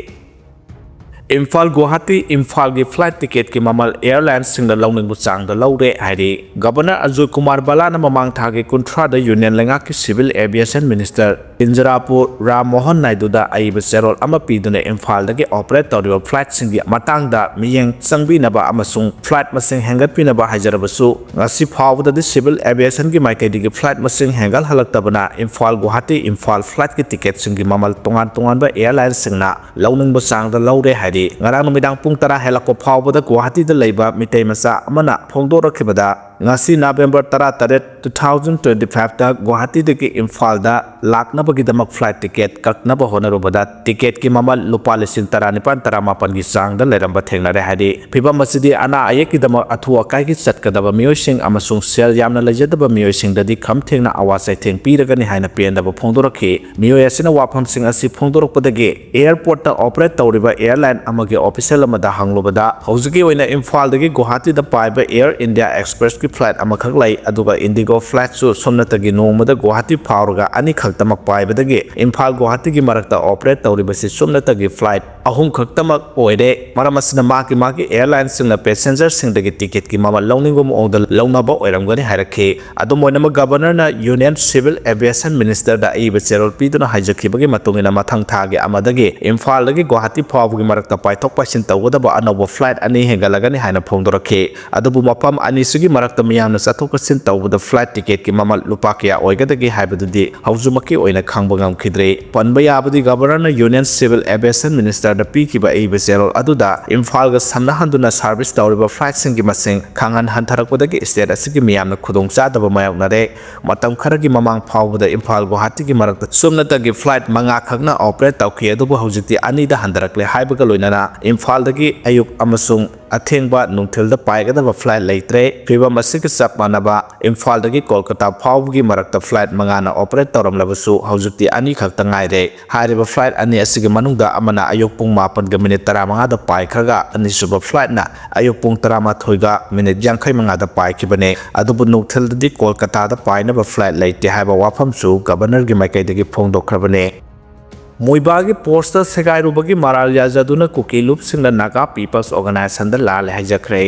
ꯏꯝꯐꯥꯜ ꯒꯨꯋꯥꯍꯥꯇꯤ ꯏꯝꯐꯥꯜꯒꯤ flight ticketꯀꯤ ꯃꯃꯜ airlineꯁꯤꯡꯅ ꯂꯧꯅꯤꯡꯕ ꯆꯥꯡꯗ ꯂꯧꯔꯦ ꯍꯥꯏꯔꯤ꯫ Governor ꯑꯖꯣꯏ ꯀꯨꯃꯥꯔ ꯕꯂꯥꯅ ꯃꯃꯥꯡ ꯊꯥꯒꯤ ꯀꯨꯟꯊ꯭ꯔꯥꯗ Union ꯂꯩꯉꯥꯛꯀꯤ Civil Aviation Minister ꯀꯤꯟꯖꯔꯥꯄꯨ Ram Mohan ꯅꯥꯏꯗꯨꯗ ꯑꯏꯕ ꯆꯦꯔꯣꯜ ꯑꯃ ꯄꯤꯗꯨꯅ ꯏꯝꯐꯥꯜꯗꯒꯤ operate ꯇꯧꯔꯤꯕ flightꯁꯤꯡꯒꯤ ꯃꯇꯥꯡꯗ ꯃꯤꯠꯌꯦꯡ ꯆꯪꯕꯤꯅꯕ ꯑꯃꯁꯨꯡ flight ꯃꯁꯤꯡ ꯍꯦꯟꯒꯠꯄꯤꯅꯕ ꯍꯥꯏꯖꯔꯕꯁꯨ, ꯉꯁꯤ ꯐꯥꯎꯕꯗꯗꯤ Civil Aviationꯒꯤ ꯃꯥꯏꯀꯩꯗꯒꯤ flight ꯃꯁꯤꯡ ꯍꯦꯟꯒꯠꯍꯜꯂꯛꯇꯕꯅ ꯏꯝꯐꯥꯜ ꯒꯨꯋꯥꯍꯥꯇꯤ ꯏꯝꯐꯥꯜ flightꯀꯤ ticketꯁꯤꯡꯒꯤ ꯃꯃꯜ ꯇꯣꯉꯥꯟ ꯇꯣꯉꯥꯟꯕ airlineꯁꯤꯡꯅ ꯂꯧꯅꯤꯡꯕ ꯆꯥꯡꯗ ꯂꯧꯔꯦ ꯍꯥꯏꯔꯤ꯫ ꯉꯔꯥꯡ ꯅꯨꯃꯤꯗꯥꯡ ꯄꯨꯡ ꯇꯔꯥ ꯍꯦꯜꯂꯛꯄ ꯐꯥꯎꯕꯗ ꯒꯨꯋꯥꯍꯥꯇꯤꯗ ꯂꯩꯕ ꯃꯤꯇꯩ ꯃꯆꯥ ꯑꯃꯅ ꯐꯣꯡꯗꯣꯔꯛꯈꯤꯕꯗ, ꯉꯁꯤ November ꯇꯔꯥꯇꯔꯦꯠ, two thousand twenty fiveꯇ ꯒꯨꯋꯥꯍꯥꯇꯤꯗꯒꯤ ꯏꯝꯐꯥꯜꯗ ꯂꯥꯛꯅꯕꯒꯤꯗꯃꯛ flight ticket ꯀꯛꯅꯕ ꯍꯣꯠꯅꯔꯨꯕꯗ ticketꯀꯤ ꯃꯃꯜ ꯂꯨꯄꯥ ꯂꯤꯁꯤꯡ ꯇꯔꯥꯅꯤꯄꯥꯟ ꯇꯔꯥꯃꯥꯄꯟꯒꯤ ꯆꯥꯡꯗ ꯂꯩꯔꯝꯕ ꯊꯦꯡꯅꯔꯦ ꯍꯥꯏꯔꯤ꯫ ꯐꯤꯚꯝ ꯑꯁꯤꯗꯤ ꯑꯅꯥ ꯑꯌꯦꯛꯀꯤꯗꯃꯛ ꯑꯊꯨ ꯑꯀꯥꯏꯒꯤ ꯆꯠꯀꯗꯕ ꯃꯤꯑꯣꯏꯁꯤꯡ ꯑꯃꯁꯨꯡ ꯁꯦꯜ ꯌꯥꯝꯅ ꯂꯩꯖꯗꯕ ꯃꯤꯑꯣꯏꯁꯤꯡꯗꯗꯤ ꯈꯝ ꯊꯦꯡꯅ ꯑꯋꯥ ꯆꯩꯊꯦꯡ ꯄꯤꯔꯒꯅꯤ ꯍꯥꯏꯅ ꯄꯦꯟꯗꯕ ꯐꯣꯡꯗꯣꯔꯛꯈꯤ꯫ ꯃꯤꯑꯣꯏ ꯑꯁꯤꯅ ꯋꯥꯐꯝꯁꯤꯡ ꯑꯁꯤ ꯐꯣꯡꯗꯣꯔꯛꯄꯗꯒꯤ airportꯇ operate ꯇꯧꯔꯤꯕ airline ꯑꯃꯒꯤ official ꯑꯃꯗ ꯍꯪꯂꯨꯕꯗ, ꯍꯧꯖꯤꯛꯀꯤ ꯑꯣꯏꯅ ꯏꯝꯐꯥꯜꯗꯒꯤ ꯒꯨꯋꯥꯍꯥꯇꯤꯗ ꯄꯥꯏꯕ Air India Expressꯀꯤ flight ꯑꯃꯈꯛ ꯂꯩ, ꯑꯗꯨꯒ IndiGo flightꯁꯨ ꯁꯨꯞꯅꯇꯒꯤ ꯅꯣꯡꯃꯗ ꯒꯨꯋꯥꯍꯥꯇꯤ ꯐꯥꯎꯔꯒ ꯑꯅꯤꯈꯛꯇꯃꯛ ꯄꯥꯏꯕꯗꯒꯤ ꯏꯝꯐꯥꯜ ꯒꯨꯋꯥꯍꯥꯇꯤꯒꯤ ꯃꯔꯛꯇ operate ꯇꯧꯔꯤꯕꯁꯤ ꯁꯨꯞꯅꯇꯒꯤ flight ꯑꯍꯨꯝ ꯈꯛꯇꯃꯛ ꯑꯣꯏꯔꯦ꯫ ꯃꯔꯝ ꯑꯁꯤꯅ ꯃꯥꯒꯤ ꯃꯥꯒꯤ airlineꯁꯤꯡꯅ passengerꯁꯤꯡꯗꯒꯤ ticketꯀꯤ ꯃꯃꯜ ꯂꯧꯅꯤꯡꯕ ꯃꯑꯣꯡꯗ ꯂꯧꯅꯕ ꯑꯣꯏꯔꯝꯒꯅꯤ ꯍꯥꯏꯔꯛꯈꯤ꯫ ꯑꯗꯨꯝ ꯑꯣꯏꯅꯃꯛ, Governorꯅ Union Civil Aviation Ministerꯗ ꯑꯏꯕ ꯆꯦꯔꯣꯜ ꯄꯤꯗꯨꯅ ꯍꯥꯏꯖꯈꯤꯕꯒꯤ ꯃꯇꯨꯡ ꯏꯟꯅ, ꯃꯊꯪ ꯊꯥꯒꯤ ꯑꯃꯗꯒꯤ ꯏꯝꯐꯥꯜꯗꯒꯤ ꯒꯨꯋꯥꯍꯥꯇꯤ ꯐꯥꯎꯕꯒꯤ ꯃꯔꯛꯇ ꯄꯥꯏꯊꯣꯛ ꯄꯥꯏꯁꯤꯟ ꯇꯧꯒꯗꯕ ꯑꯅꯧꯕ flight ꯑꯅꯤ ꯍꯦꯟꯒꯠꯂꯒꯅꯤ ꯍꯥꯏꯅ ꯐꯣꯡꯗꯣꯔꯛꯈꯤ꯫ ꯑꯗꯨꯕꯨ ꯃꯐꯝ ꯑꯅꯤꯁꯤꯒꯤ ꯃꯔꯛꯇ ꯃꯤꯌꯥꯝꯅ ꯆꯠꯊꯣꯛ ꯆꯠꯁꯤꯟ ꯇꯧꯕꯗ flight ticketꯀꯤ ꯃꯃꯜ ꯂꯨꯄꯥ ꯀꯌꯥ ꯑꯣꯏꯒꯗꯒꯦ ꯍꯥꯏꯕꯗꯨꯗꯤ ꯍꯧꯖꯤꯛꯃꯛꯀꯤ ꯑꯣꯏꯅ ꯈꯪꯕ ꯉꯝꯈꯤꯗ꯭ꯔꯤ꯫ ꯄꯟꯕ ꯌꯥꯕꯗꯤ, Governorꯅ Union Civil Aviation Ministerꯗ ꯄꯤꯈꯤꯕ ꯑꯏꯕ ꯆꯦꯔꯣꯜ ꯑꯗꯨꯗ ꯏꯝꯐꯥꯜꯒ ꯁꯝꯅꯍꯟꯗꯨꯅ service ꯇꯧꯔꯤꯕ flightꯁꯤꯡꯒꯤ ꯃꯁꯤꯡ ꯈꯪꯍꯟ ꯍꯟꯊꯔꯛꯄꯗꯒꯤ state ꯑꯁꯤꯒꯤ ꯃꯤꯌꯥꯝꯅ ꯈꯨꯗꯣꯡꯆꯥꯗꯕ ꯃꯥꯌꯣꯛꯅꯔꯦ꯫ ꯃꯇꯝ ꯈꯔꯒꯤ ꯃꯃꯥꯡ ꯐꯥꯎꯕꯗ ꯏꯝꯐꯥꯜ ꯒꯨꯋꯥꯍꯥꯇꯤꯒꯤ ꯃꯔꯛꯇ ꯁꯨꯞꯅꯇꯒꯤ flight ꯃꯉꯥ ꯈꯛꯅ operate ꯇꯧꯈꯤ, ꯑꯗꯨꯕꯨ ꯍꯧꯖꯤꯛꯇꯤ ꯑꯅꯤꯗ ꯍꯟꯊꯔꯛꯂꯦ ꯍꯥꯏꯕꯒ ꯂꯣꯏꯅꯅ ꯏꯝꯐꯥꯜꯗꯒꯤ ꯑꯌꯨꯛ ꯑꯃꯁꯨꯡ ꯑꯊꯦꯡꯕ ꯅꯨꯡꯊꯤꯜꯗ ꯄꯥꯏꯒꯗꯕ flight ꯂꯩꯇ꯭ꯔꯦ꯫ ꯐꯤꯕꯝ ꯑꯁꯤꯒ ꯆꯞ ꯃꯥꯟꯅꯕ ꯏꯝꯐꯥꯜꯗꯒꯤ ꯀꯣꯜꯀꯇꯥ ꯐꯥꯎꯕꯒꯤ ꯃꯔꯛꯇ flight ꯃꯉꯥꯅ operate ꯇꯧꯔꯝꯂꯕꯁꯨ ꯍꯧꯖꯤꯛꯇꯤ ꯑꯅꯤ ꯈꯛꯇ ꯉꯥꯏꯔꯦ꯫ ꯍꯥꯏꯔꯤꯕ flight ꯑꯅꯤ ꯑꯁꯤꯒꯤ ꯃꯅꯨꯡꯗ ꯑꯃꯅ ꯑꯌꯨꯛ ꯄꯨꯡ ꯃꯥꯄꯟꯒ minute ꯇꯔꯥꯃꯉꯥꯗ ꯄꯥꯏꯈ꯭ꯔꯒ, ꯑꯅꯤꯁꯨꯕ flightꯅ ꯑꯌꯨꯛ ꯄꯨꯡ ꯇꯔꯥꯃꯥꯊꯣꯏꯒ minute ꯌꯥꯡꯈꯩ ꯃꯉꯥꯗ ꯄꯥꯏꯈꯤꯕꯅꯤ꯫ ꯑꯗꯨꯕꯨ ꯅꯨꯡꯊꯤꯜꯗꯗꯤ ꯀꯣꯜꯀꯇꯥꯗ ꯄꯥꯏꯅꯕ flight ꯂꯩꯇꯦ ꯍꯥꯏꯕ ꯋꯥꯐꯝꯁꯨ Governorꯒꯤ ꯃꯥꯏꯀꯩꯗꯒꯤ ꯐꯣꯡꯗꯣꯛꯈ꯭ꯔꯕꯅꯤ꯫ ꯃꯨꯏꯕꯥꯒꯤ ꯄꯣꯁꯇ ꯁꯦꯒꯥꯏꯔꯨꯕꯒꯤ ꯃꯔꯥꯜ ꯌꯥꯖꯗꯨꯅ ꯀꯨꯀꯤ ꯂꯨꯞꯁꯤꯡꯅ ꯅꯥꯒꯥ ꯄꯤꯄꯜꯁ ꯑꯣꯔꯒꯅꯥꯏꯖꯦꯁꯟꯗ ꯂꯥꯜꯂꯦ ꯍꯥꯏꯖꯈ꯭ꯔꯦ꯫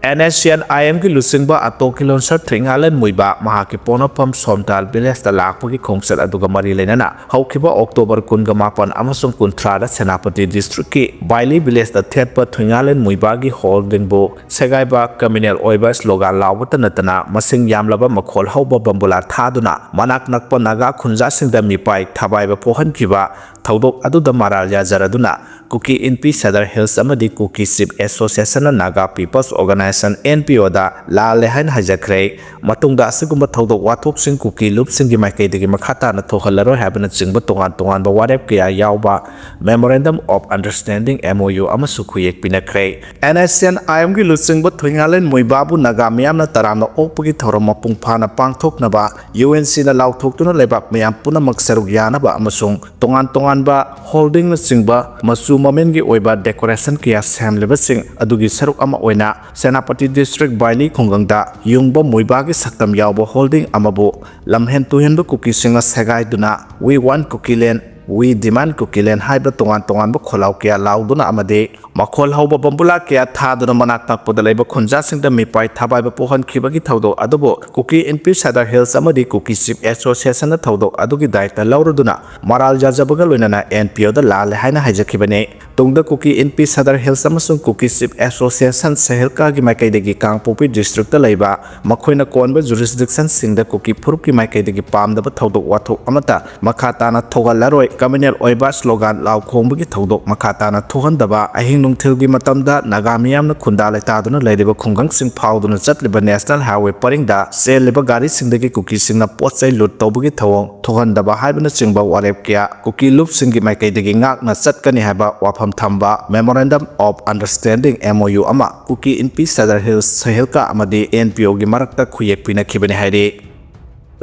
ꯑꯦꯟ ꯑꯦꯁ ꯁꯤ ꯑꯦꯟ ꯑꯥꯏ ꯑꯦꯝꯒꯤ ꯂꯨꯆꯤꯡꯕ ꯑꯇꯣ ꯀꯤꯂꯣꯟꯁꯔ ꯊꯨꯏꯉꯥꯂꯦꯟ ꯃꯨꯏꯕꯥ ꯃꯍꯥꯛꯀꯤ ꯄꯣꯛꯅꯐꯝ ꯁꯣꯝꯇꯥꯜ ꯚꯤꯂꯦꯖꯇ ꯂꯥꯛꯄꯒꯤ ꯈꯣꯡꯆꯠ ꯑꯗꯨꯒ ꯃꯔꯤ ꯂꯩꯅꯅ ꯍꯧꯈꯤꯕ ꯑꯣꯛꯇꯣꯕꯔ ꯀꯨꯟꯒ ꯃꯥꯄꯟ ꯑꯃꯁꯨꯡ ꯀꯨꯟꯊ꯭ꯔꯥꯗ ꯁꯦꯅꯥꯄꯇꯤ ꯗꯤꯁꯇ꯭ꯔꯤꯛꯀꯤ ꯕꯥꯏꯂꯤ ꯚꯤꯂꯦꯖꯇ ꯊꯦꯠꯄ ꯊꯨꯏꯉꯥꯂꯦꯟ ꯃꯨꯏꯕꯥꯒꯤ ꯍꯣꯜꯗꯤꯡꯕꯨ ꯁꯦꯒꯥꯏꯕ, ꯀꯃ꯭ꯌꯨꯅꯦꯜ ꯑꯣꯏꯕ ꯁ꯭ꯂꯣꯒꯥꯟ ꯂꯥꯎꯕꯇ ꯅꯠꯇꯅ ꯃꯁꯤꯡ ꯌꯥꯝꯂꯕ ꯃꯈꯣꯜ ꯍꯧꯕ ꯕꯝꯕꯨꯂꯥ ꯊꯥꯗꯨꯅ ꯃꯅꯥꯛ ꯅꯛꯄ ꯅꯥꯒꯥ ꯈꯨꯟꯖꯥꯁꯤꯡꯗ ꯃꯤꯄꯥꯏ ꯊꯕꯥꯏꯕ ꯄꯣꯛꯍꯟꯈꯤꯕ ꯊꯧꯗꯣꯛ ꯑꯗꯨꯗ ꯃꯔꯥꯜ ꯌꯥꯖꯔꯗꯨꯅ ꯀꯨꯀꯤ ꯏꯟꯄꯤ ꯁꯦꯗꯔ ꯍꯤꯜꯁ ꯑꯃꯗꯤ ꯀꯨꯀꯤ ꯆꯤꯐ ꯑꯦꯁꯣꯁꯤꯌꯦꯁꯟꯅ Naga peoples organization, N P ꯑꯣꯗ ꯂꯥꯜꯂꯦ ꯍꯥꯏꯅ ꯍꯥꯏꯖꯈ꯭ꯔꯦ꯫ ꯃꯇꯨꯡꯗ ꯑꯁꯤꯒꯨꯝꯕ ꯊꯧꯗꯣꯛ ꯋꯥꯊꯣꯛꯁꯤꯡ ꯀꯨꯀꯤ ꯂꯨꯞꯁꯤꯡꯒꯤ ꯃꯥꯏꯀꯩꯗꯒꯤ ꯃꯈꯥ ꯇꯥꯅ ꯊꯣꯛꯍꯜꯂꯔꯣꯏ ꯍꯥꯏꯕꯅꯆꯤꯡꯕ ꯇꯣꯉꯥꯟ ꯇꯣꯉꯥꯟꯕ ꯋꯥꯔꯦꯞ ꯀꯌꯥ ꯌꯥꯎꯕ Memorandum of Understanding, M O U, ꯑꯃꯁꯨ ꯈꯨꯌꯦꯛ ꯄꯤꯅꯈ꯭ꯔꯦ꯫ ꯑꯦꯟ ꯑꯦꯁ ꯁꯤ ꯑꯦꯟ ꯑꯥꯏ ꯑꯦꯝꯒꯤ ꯂꯨꯆꯤꯡꯕ ꯊꯨꯏꯉꯥꯂꯦꯟ ꯃꯨꯏꯕꯥꯕꯨ ꯅꯥꯒꯥ ꯃꯤꯌꯥꯝꯅ ꯇꯔꯥꯝꯅ ꯑꯣꯛꯄꯒꯤ ꯊꯧꯔꯝ ꯃꯄꯨꯡ ꯐꯥꯅ ꯄꯥꯡꯊꯣꯛꯅꯕ ꯌꯨ ꯑꯦꯟ ꯁꯤꯅ ꯂꯥꯎꯊꯣꯛꯇꯨꯅ ꯂꯩꯕꯥꯛ ꯃꯤꯌꯥꯝ ꯄꯨꯝꯅꯃꯛ ꯁꯔꯨꯛ ꯌꯥꯅꯕ ꯑꯃꯁꯨꯡ ꯇꯣꯉꯥꯟ ꯇꯣꯉꯥꯟꯕ ꯍꯣꯜꯗꯤꯡꯅꯆꯤꯡꯕ ꯃꯆꯨ ꯃꯃꯦꯟꯒꯤ ꯑꯣꯏꯕ ꯗꯦꯀꯣꯔꯦꯁꯟ ꯀꯌꯥ ꯁꯦꯝꯂꯤꯕꯁꯤꯡ ꯑꯗꯨꯒꯤ ꯁꯔꯨꯛ ꯑꯃ ꯑꯣꯏꯅ ꯁꯦꯅꯥꯄꯇꯤ ꯗꯤꯁꯇ꯭ꯔꯤꯛ ꯕꯥꯏꯂꯤ ꯈꯨꯡꯒꯪꯗ ꯌꯨꯡꯕ ꯃꯨꯏꯕꯥꯒꯤ ꯁꯛꯇꯝ ꯌꯥꯎꯕ ꯍꯣꯜꯗꯤꯡ ꯑꯃꯕꯨ ꯂꯝꯍꯦꯟ ꯇꯨꯍꯦꯟꯕ ꯀꯨꯀꯤꯁꯤꯡꯅ ꯁꯦꯒꯥꯏꯗꯨꯅ "We want Kukiland, we demand Kukiland" ꯍꯥꯏꯕ ꯇꯣꯉꯥꯟ ꯇꯣꯉꯥꯟꯕ ꯈꯣꯜꯂꯥꯎ ꯀꯌꯥ ꯂꯥꯎꯗꯨꯅ ꯑꯃꯗꯤ ꯃꯈꯣꯜ ꯍꯧꯕ ꯕꯝꯕꯨꯂꯥ ꯀꯌꯥ ꯊꯥꯗꯨꯅ ꯃꯅꯥꯛ ꯅꯛꯄꯗ ꯂꯩꯕ ꯈꯨꯟꯖꯥꯁꯤꯡꯗ ꯃꯤꯄꯥꯏ ꯊꯕꯥꯏꯕ ꯄꯣꯛꯍꯟꯈꯤꯕꯒꯤ ꯊꯧꯗꯣꯛ ꯑꯗꯨꯕꯨ ꯀꯨꯀꯤ ꯏꯟꯄꯤ ꯁꯦꯗꯔ ꯍꯤꯜꯁ ꯑꯃꯗꯤ ꯀꯨꯀꯤ ꯆꯤꯐ ꯑꯦꯁꯣꯁꯤꯌꯦꯁꯟꯅ ꯊꯧꯗꯣꯛ ꯑꯗꯨꯒꯤ ꯗꯥꯏꯇ ꯂꯧꯔꯗꯨꯅ ꯃꯔꯥꯜ ꯌꯥꯖꯕꯒ ꯂꯣꯏꯅꯅ ꯑꯦꯟ ꯄꯤ ꯑꯣꯗ ꯂꯥꯜꯂꯦ ꯍꯥꯏꯅ ꯍꯥꯏꯖꯈꯤꯕꯅꯤ꯫ ꯇꯨꯡꯗ ꯀꯨꯀꯤ ꯏꯟꯄꯤ ꯁꯦꯗꯔ ꯍꯤꯜꯁ ꯑꯃꯁꯨꯡ ꯀꯨꯀꯤ ꯆꯤꯐ ꯑꯦꯁꯣꯁꯤꯌꯦꯁꯟ ꯁꯦꯍꯤꯜꯀꯥꯒꯤ ꯃꯥꯏꯀꯩꯗꯒꯤ ꯀꯥꯡꯄꯣꯛꯄꯤ ꯗꯤꯁꯇ꯭ꯔꯤꯛꯇ ꯂꯩꯕ ꯃꯈꯣꯏꯅ ꯀꯣꯟꯕ ꯖꯨꯔꯤꯁꯗꯤꯛꯁꯟꯁꯤꯡꯗ ꯀꯨꯀꯤ ꯐꯨꯔꯨꯞꯀꯤ ꯃꯥꯏꯀꯩꯗꯒꯤ ꯄꯥꯝꯗꯕ ꯊꯧꯗꯣꯛ ꯋꯥꯊꯣꯛ ꯑꯃꯠꯇ ꯃꯈꯥ ꯇꯥꯅ ꯊꯣꯛꯍꯜꯂꯔꯣꯏ꯫ ꯀꯃ꯭ꯌꯨꯅꯦꯜ ꯑꯣꯏꯕ ꯁ꯭ꯂꯣꯒꯥꯟ ꯂꯥꯎ ꯈꯣꯡꯕꯒꯤ ꯊꯧꯗꯣꯛ ꯃꯈꯥ ꯇꯥꯅ ꯊꯣꯛꯍꯟꯗꯕ, ꯑꯍꯤꯡ ꯅꯨꯡꯊꯤꯜꯒꯤ ꯃꯇꯝꯗ ꯅꯥꯒꯥ ꯃꯤꯌꯥꯝꯅ ꯈꯨꯟꯗꯥ ꯂꯩꯇꯥꯗꯨꯅ ꯂꯩꯔꯤꯕ ꯈꯨꯡꯒꯪꯁꯤꯡ ꯐꯥꯎꯗꯨꯅ ꯆꯠꯂꯤꯕ ꯅꯦꯁꯅꯦꯜ ꯍꯥꯏꯋꯦ ꯄꯔꯤꯡꯗ ꯆꯦꯜꯂꯤꯕ ꯒꯥꯔꯤꯁꯤꯡꯗꯒꯤ ꯀꯨꯀꯤꯁꯤꯡꯅ ꯄꯣꯠ ꯆꯩ ꯂꯨꯠ ꯇꯧꯕꯒꯤ ꯊꯧꯑꯣꯡ ꯊꯣꯛꯍꯟꯗꯕ ꯍꯥꯏꯕꯅꯆꯤꯡꯕ ꯋꯥꯔꯦꯞ ꯀꯌꯥ ꯀꯨꯀꯤ ꯂꯨꯞꯁꯤꯡꯒꯤ ꯃꯥꯏꯀꯩꯗꯒꯤ ꯉꯥꯛꯅ ꯆꯠꯀꯅꯤ ꯍꯥꯏꯕ ꯋꯥꯐꯝ ꯊꯝꯕ Memorandum of Understanding, M O U, ꯑꯃ ꯀꯨꯀꯤ ꯏꯟꯄꯤ ꯁꯦꯗꯔ ꯍꯤꯜꯁ ꯁꯦꯍꯤꯜꯀꯥ ꯑꯃꯗꯤ ꯑꯦꯟ ꯄꯤ ꯑꯣꯒꯤ ꯃꯔꯛꯇ ꯈꯨꯌꯦꯛ ꯄꯤꯅꯈꯤꯕꯅꯤ ꯍꯥꯏꯔꯤ꯫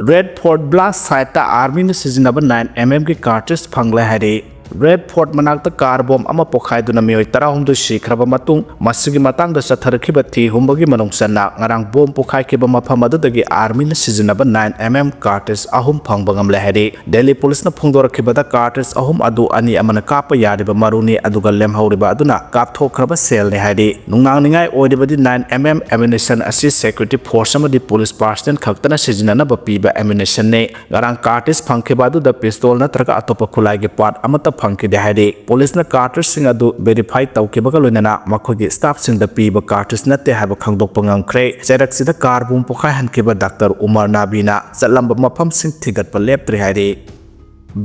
ꯔꯦꯗ ꯐꯣꯔꯠ ꯕ꯭ꯂꯥꯁ ꯁꯥꯏꯠꯇ ꯑꯥꯔꯃꯤꯅ ꯁꯤꯖꯤꯟꯅꯕ ꯅꯥꯏꯟ ꯑꯦꯝ ꯑꯦꯝꯒꯤ ꯀꯥꯔꯇ꯭ꯔꯤꯖ ꯐꯪꯂꯦ ꯍꯥꯏꯔꯤ꯫ ꯔꯦꯗ ꯐꯣꯔꯠ ꯃꯅꯥꯛꯇ ꯀꯥꯔ ꯕꯣꯝ ꯑꯃ ꯄꯣꯈꯥꯏꯗꯨꯅ ꯃꯤꯑꯣꯏ ꯇꯔꯥꯍꯨꯝꯗꯣꯏ ꯁꯤꯈ꯭ꯔꯕ ꯃꯇꯨꯡ, ꯃꯁꯤꯒꯤ ꯃꯇꯥꯡꯗ ꯆꯠꯊꯔꯛꯈꯤꯕ ꯊꯤ ꯍꯨꯝꯕꯒꯤ ꯃꯅꯨꯡ ꯆꯟꯅ ꯉꯔꯥꯡ ꯕꯣꯝ ꯄꯣꯈꯥꯏꯈꯤꯕ ꯃꯐꯝ ꯑꯗꯨꯗꯒꯤ ꯑꯥꯔꯃꯤꯅ ꯁꯤꯖꯤꯟꯅꯕ ꯅꯥꯏꯟ ꯑꯦꯝ ꯑꯦꯝ ꯀꯥꯔꯇ꯭ꯔꯤꯖ ꯑꯍꯨꯝ ꯐꯪꯕ ꯉꯝꯂꯦ ꯍꯥꯏꯔꯤ꯫ ꯗꯦꯜꯂꯤ ꯄꯨꯂꯤꯁꯅ ꯐꯣꯡꯗꯣꯔꯛꯈꯤꯕꯗ ꯀꯥꯔꯇ꯭ꯔꯤꯖ ꯑꯍꯨꯝ ꯑꯗꯨ ꯑꯅꯤ ꯑꯃꯅ ꯀꯥꯞꯄ ꯌꯥꯔꯤꯕ ꯃꯔꯨꯅꯤ, ꯑꯗꯨꯒ ꯂꯦꯝꯍꯧꯔꯤꯕ ꯑꯗꯨꯅ ꯀꯥꯞꯊꯣꯛꯈ꯭ꯔꯕ ꯁꯦꯜꯅꯤ ꯍꯥꯏꯔꯤ꯫ ꯅꯨꯡꯅꯥꯡꯅꯤꯡꯉꯥꯏ ꯑꯣꯏꯔꯤꯕꯗꯤ ꯅꯥꯏꯟ ꯑꯦꯝ ꯑꯦꯝ ꯑꯦꯃꯨꯅꯤꯁꯟ ꯑꯁꯤ ꯁꯦꯀ꯭ꯌꯨꯔꯤꯇꯤ ꯐꯣꯔꯁ ꯑꯃꯗꯤ ꯄꯨꯂꯤꯁ ꯄꯥꯔꯁꯅꯦꯜ ꯈꯛꯇꯅ ꯁꯤꯖꯤꯟꯅꯅꯕ ꯄꯤꯕ ꯑꯦꯃꯨꯅꯤꯁꯟꯅꯤ꯫ ꯉꯔꯥꯡ ꯀꯥꯔꯇ꯭ꯔꯤꯖ ꯐꯪꯈꯤꯕ ꯑꯗꯨꯗ ꯄꯤꯁꯇꯣꯜ ꯅꯠꯇ꯭ꯔꯒ ꯑꯇꯣꯞꯄ ꯈꯨꯠꯂꯥꯏꯒꯤ ꯄꯥꯔꯠ ꯑꯃꯠꯇ ꯐꯪꯈꯤꯗꯦ ꯍꯥꯏꯔꯤ꯫ ꯄꯨꯂꯤꯁꯅ ꯀꯥꯔꯇ꯭ꯔꯤꯖꯁꯤꯡ ꯑꯗꯨ ꯚꯦꯔꯤꯐꯥꯏ ꯇꯧꯈꯤꯕꯒ ꯂꯣꯏꯅꯅ ꯃꯈꯣꯏꯒꯤ ꯁ꯭ꯇꯥꯐꯁꯤꯡꯗ ꯄꯤꯕ ꯀꯥꯔꯇ꯭ꯔꯤꯖ ꯅꯠꯇꯦ ꯍꯥꯏꯕ ꯈꯪꯗꯣꯛꯄ ꯉꯝꯈ꯭ꯔꯦ꯫ ꯆꯩꯔꯛꯁꯤꯗ ꯀꯥꯔ ꯕꯣꯝ ꯄꯣꯈꯥꯏꯍꯟꯈꯤꯕ ꯗꯥꯛꯇꯔ ꯎꯃꯔ ꯅꯥꯕꯤꯅ ꯆꯠꯂꯝꯕ ꯃꯐꯝꯁꯤꯡ ꯊꯤꯒꯠꯄ ꯂꯦꯞꯇ꯭ꯔꯤ ꯍꯥꯏꯔꯤ꯫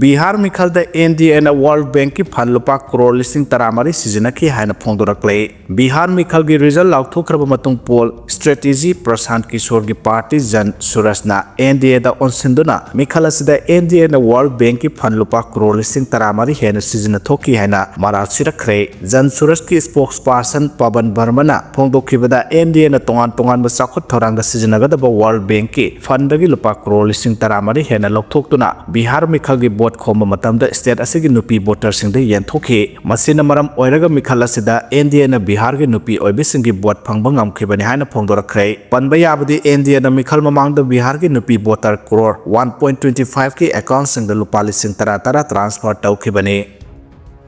ꯕꯤꯍꯥꯔ ꯃꯤꯈꯜꯗ ꯑꯦꯟ ꯗꯤ ꯑꯦꯅ ꯋꯥꯔꯜ ꯕꯦꯡꯛꯀꯤ ꯐꯟ ꯂꯨꯄꯥ ꯀ꯭ꯔꯣꯔ ꯂꯤꯁꯤꯡ ꯇꯔꯥꯃꯔꯤ ꯁꯤꯖꯤꯟꯅꯈꯤ ꯍꯥꯏꯅ ꯐꯣꯡꯗꯣꯔꯛꯂꯦ꯫ ꯕꯤꯍꯥꯔ ꯃꯤꯈꯜꯒꯤ ꯔꯤꯖꯜ ꯂꯥꯎꯊꯣꯛꯈ꯭ꯔꯕ ꯃꯇꯨꯡ ꯄꯣꯜ ꯁ꯭ꯇ꯭ꯔꯦꯇꯦꯖꯤ ꯄ꯭ꯔꯁꯥꯟꯠ ꯀꯤꯁꯣꯔꯒꯤ ꯄꯥꯔꯇꯤ ꯖꯟ ꯁꯨꯔꯖꯅ ꯑꯦꯟ ꯗꯤ ꯑꯦꯗ ꯑꯣꯟꯁꯤꯟꯗꯨꯅ ꯃꯤꯈꯜ ꯑꯁꯤꯗ ꯑꯦꯟ ꯗꯤ ꯑꯦꯅ ꯋꯥꯔꯜ ꯕꯦꯡꯛꯀꯤ ꯐꯟ ꯂꯨꯄꯥ ꯀ꯭ꯔꯣꯔ ꯂꯤꯁꯤꯡ ꯇꯔꯥꯃꯔꯤ ꯍꯦꯟꯅ ꯁꯤꯖꯤꯟꯅꯊꯣꯛꯈꯤ ꯍꯥꯏꯅ ꯃꯔꯥꯜ ꯁꯤꯔꯛꯈ꯭ꯔꯦ꯫ ꯖꯟ ꯁꯨꯔꯖꯀꯤ ꯁ꯭ꯄꯣꯛꯁ ꯄꯥꯔꯁꯟ ꯄꯕꯟ ꯚꯔꯃꯅ ꯐꯣꯡꯗꯣꯛꯈꯤꯕꯗ ꯑꯦꯟ ꯗꯤ ꯑꯦꯅ ꯇꯣꯉꯥꯟ ꯇꯣꯉꯥꯟꯕ ꯆꯥꯎꯈꯠ ꯊꯧꯔꯥꯡꯗ ꯁꯤꯖꯤꯟꯅꯒꯗꯕ ꯋꯥꯔꯜ ꯕꯦꯡꯛꯀꯤ ꯐꯟꯗꯒꯤ ꯂꯨꯄꯥ ꯀ꯭ꯔꯣꯔ ꯂꯤꯁꯤꯡ ꯇꯔꯥꯃꯔꯤ ꯍꯦꯟꯅ ꯂꯧꯊꯣꯛꯇꯨꯅ ꯕꯤꯍꯥꯔ ꯃꯤꯈꯜꯒꯤ ꯚꯣꯠ ꯈꯣꯝꯕ ꯃꯇꯝꯗ ꯁ꯭ꯇꯦꯠ ꯑꯁꯤꯒꯤ ꯅꯨꯄꯤ ꯚꯣꯇꯔꯁꯤꯡꯗ ꯌꯦꯟꯊꯣꯛꯈꯤ꯫ ꯃꯁꯤꯅ ꯃꯔꯝ ꯑꯣꯏꯔꯒ ꯃꯤꯈꯜ ꯑꯁꯤꯗ ꯑꯦꯟ ꯗꯤ ꯑꯦꯅ ꯕꯤꯍꯥꯔꯒꯤ ꯅꯨꯄꯤ ꯑꯣꯏꯕꯤꯁꯤꯡꯒꯤ ꯚꯣꯠ ꯐꯪꯕ ꯉꯝꯈꯤꯕꯅꯤ ꯍꯥꯏꯅ ꯐꯣꯡꯗꯣꯔꯛꯈ꯭ꯔꯦ꯫ ꯄꯟꯕ ꯌꯥꯕꯗꯤ, ꯑꯦꯟ ꯗꯤ ꯑꯦꯅ ꯃꯤꯈꯜ ꯃꯃꯥꯡꯗ ꯕꯤꯍꯥꯔꯒꯤ ꯅꯨꯄꯤ voter crore one point twenty ꯐꯥꯏꯚꯀꯤ ꯑꯦꯀꯥꯎꯟꯠꯁꯤꯡꯗ ꯂꯨꯄꯥ ꯂꯤꯁꯤꯡ ꯇꯔꯥ ꯇꯔꯥ ꯇ꯭ꯔꯥꯟꯁꯐꯔ ꯇꯧꯈꯤꯕꯅꯤ꯫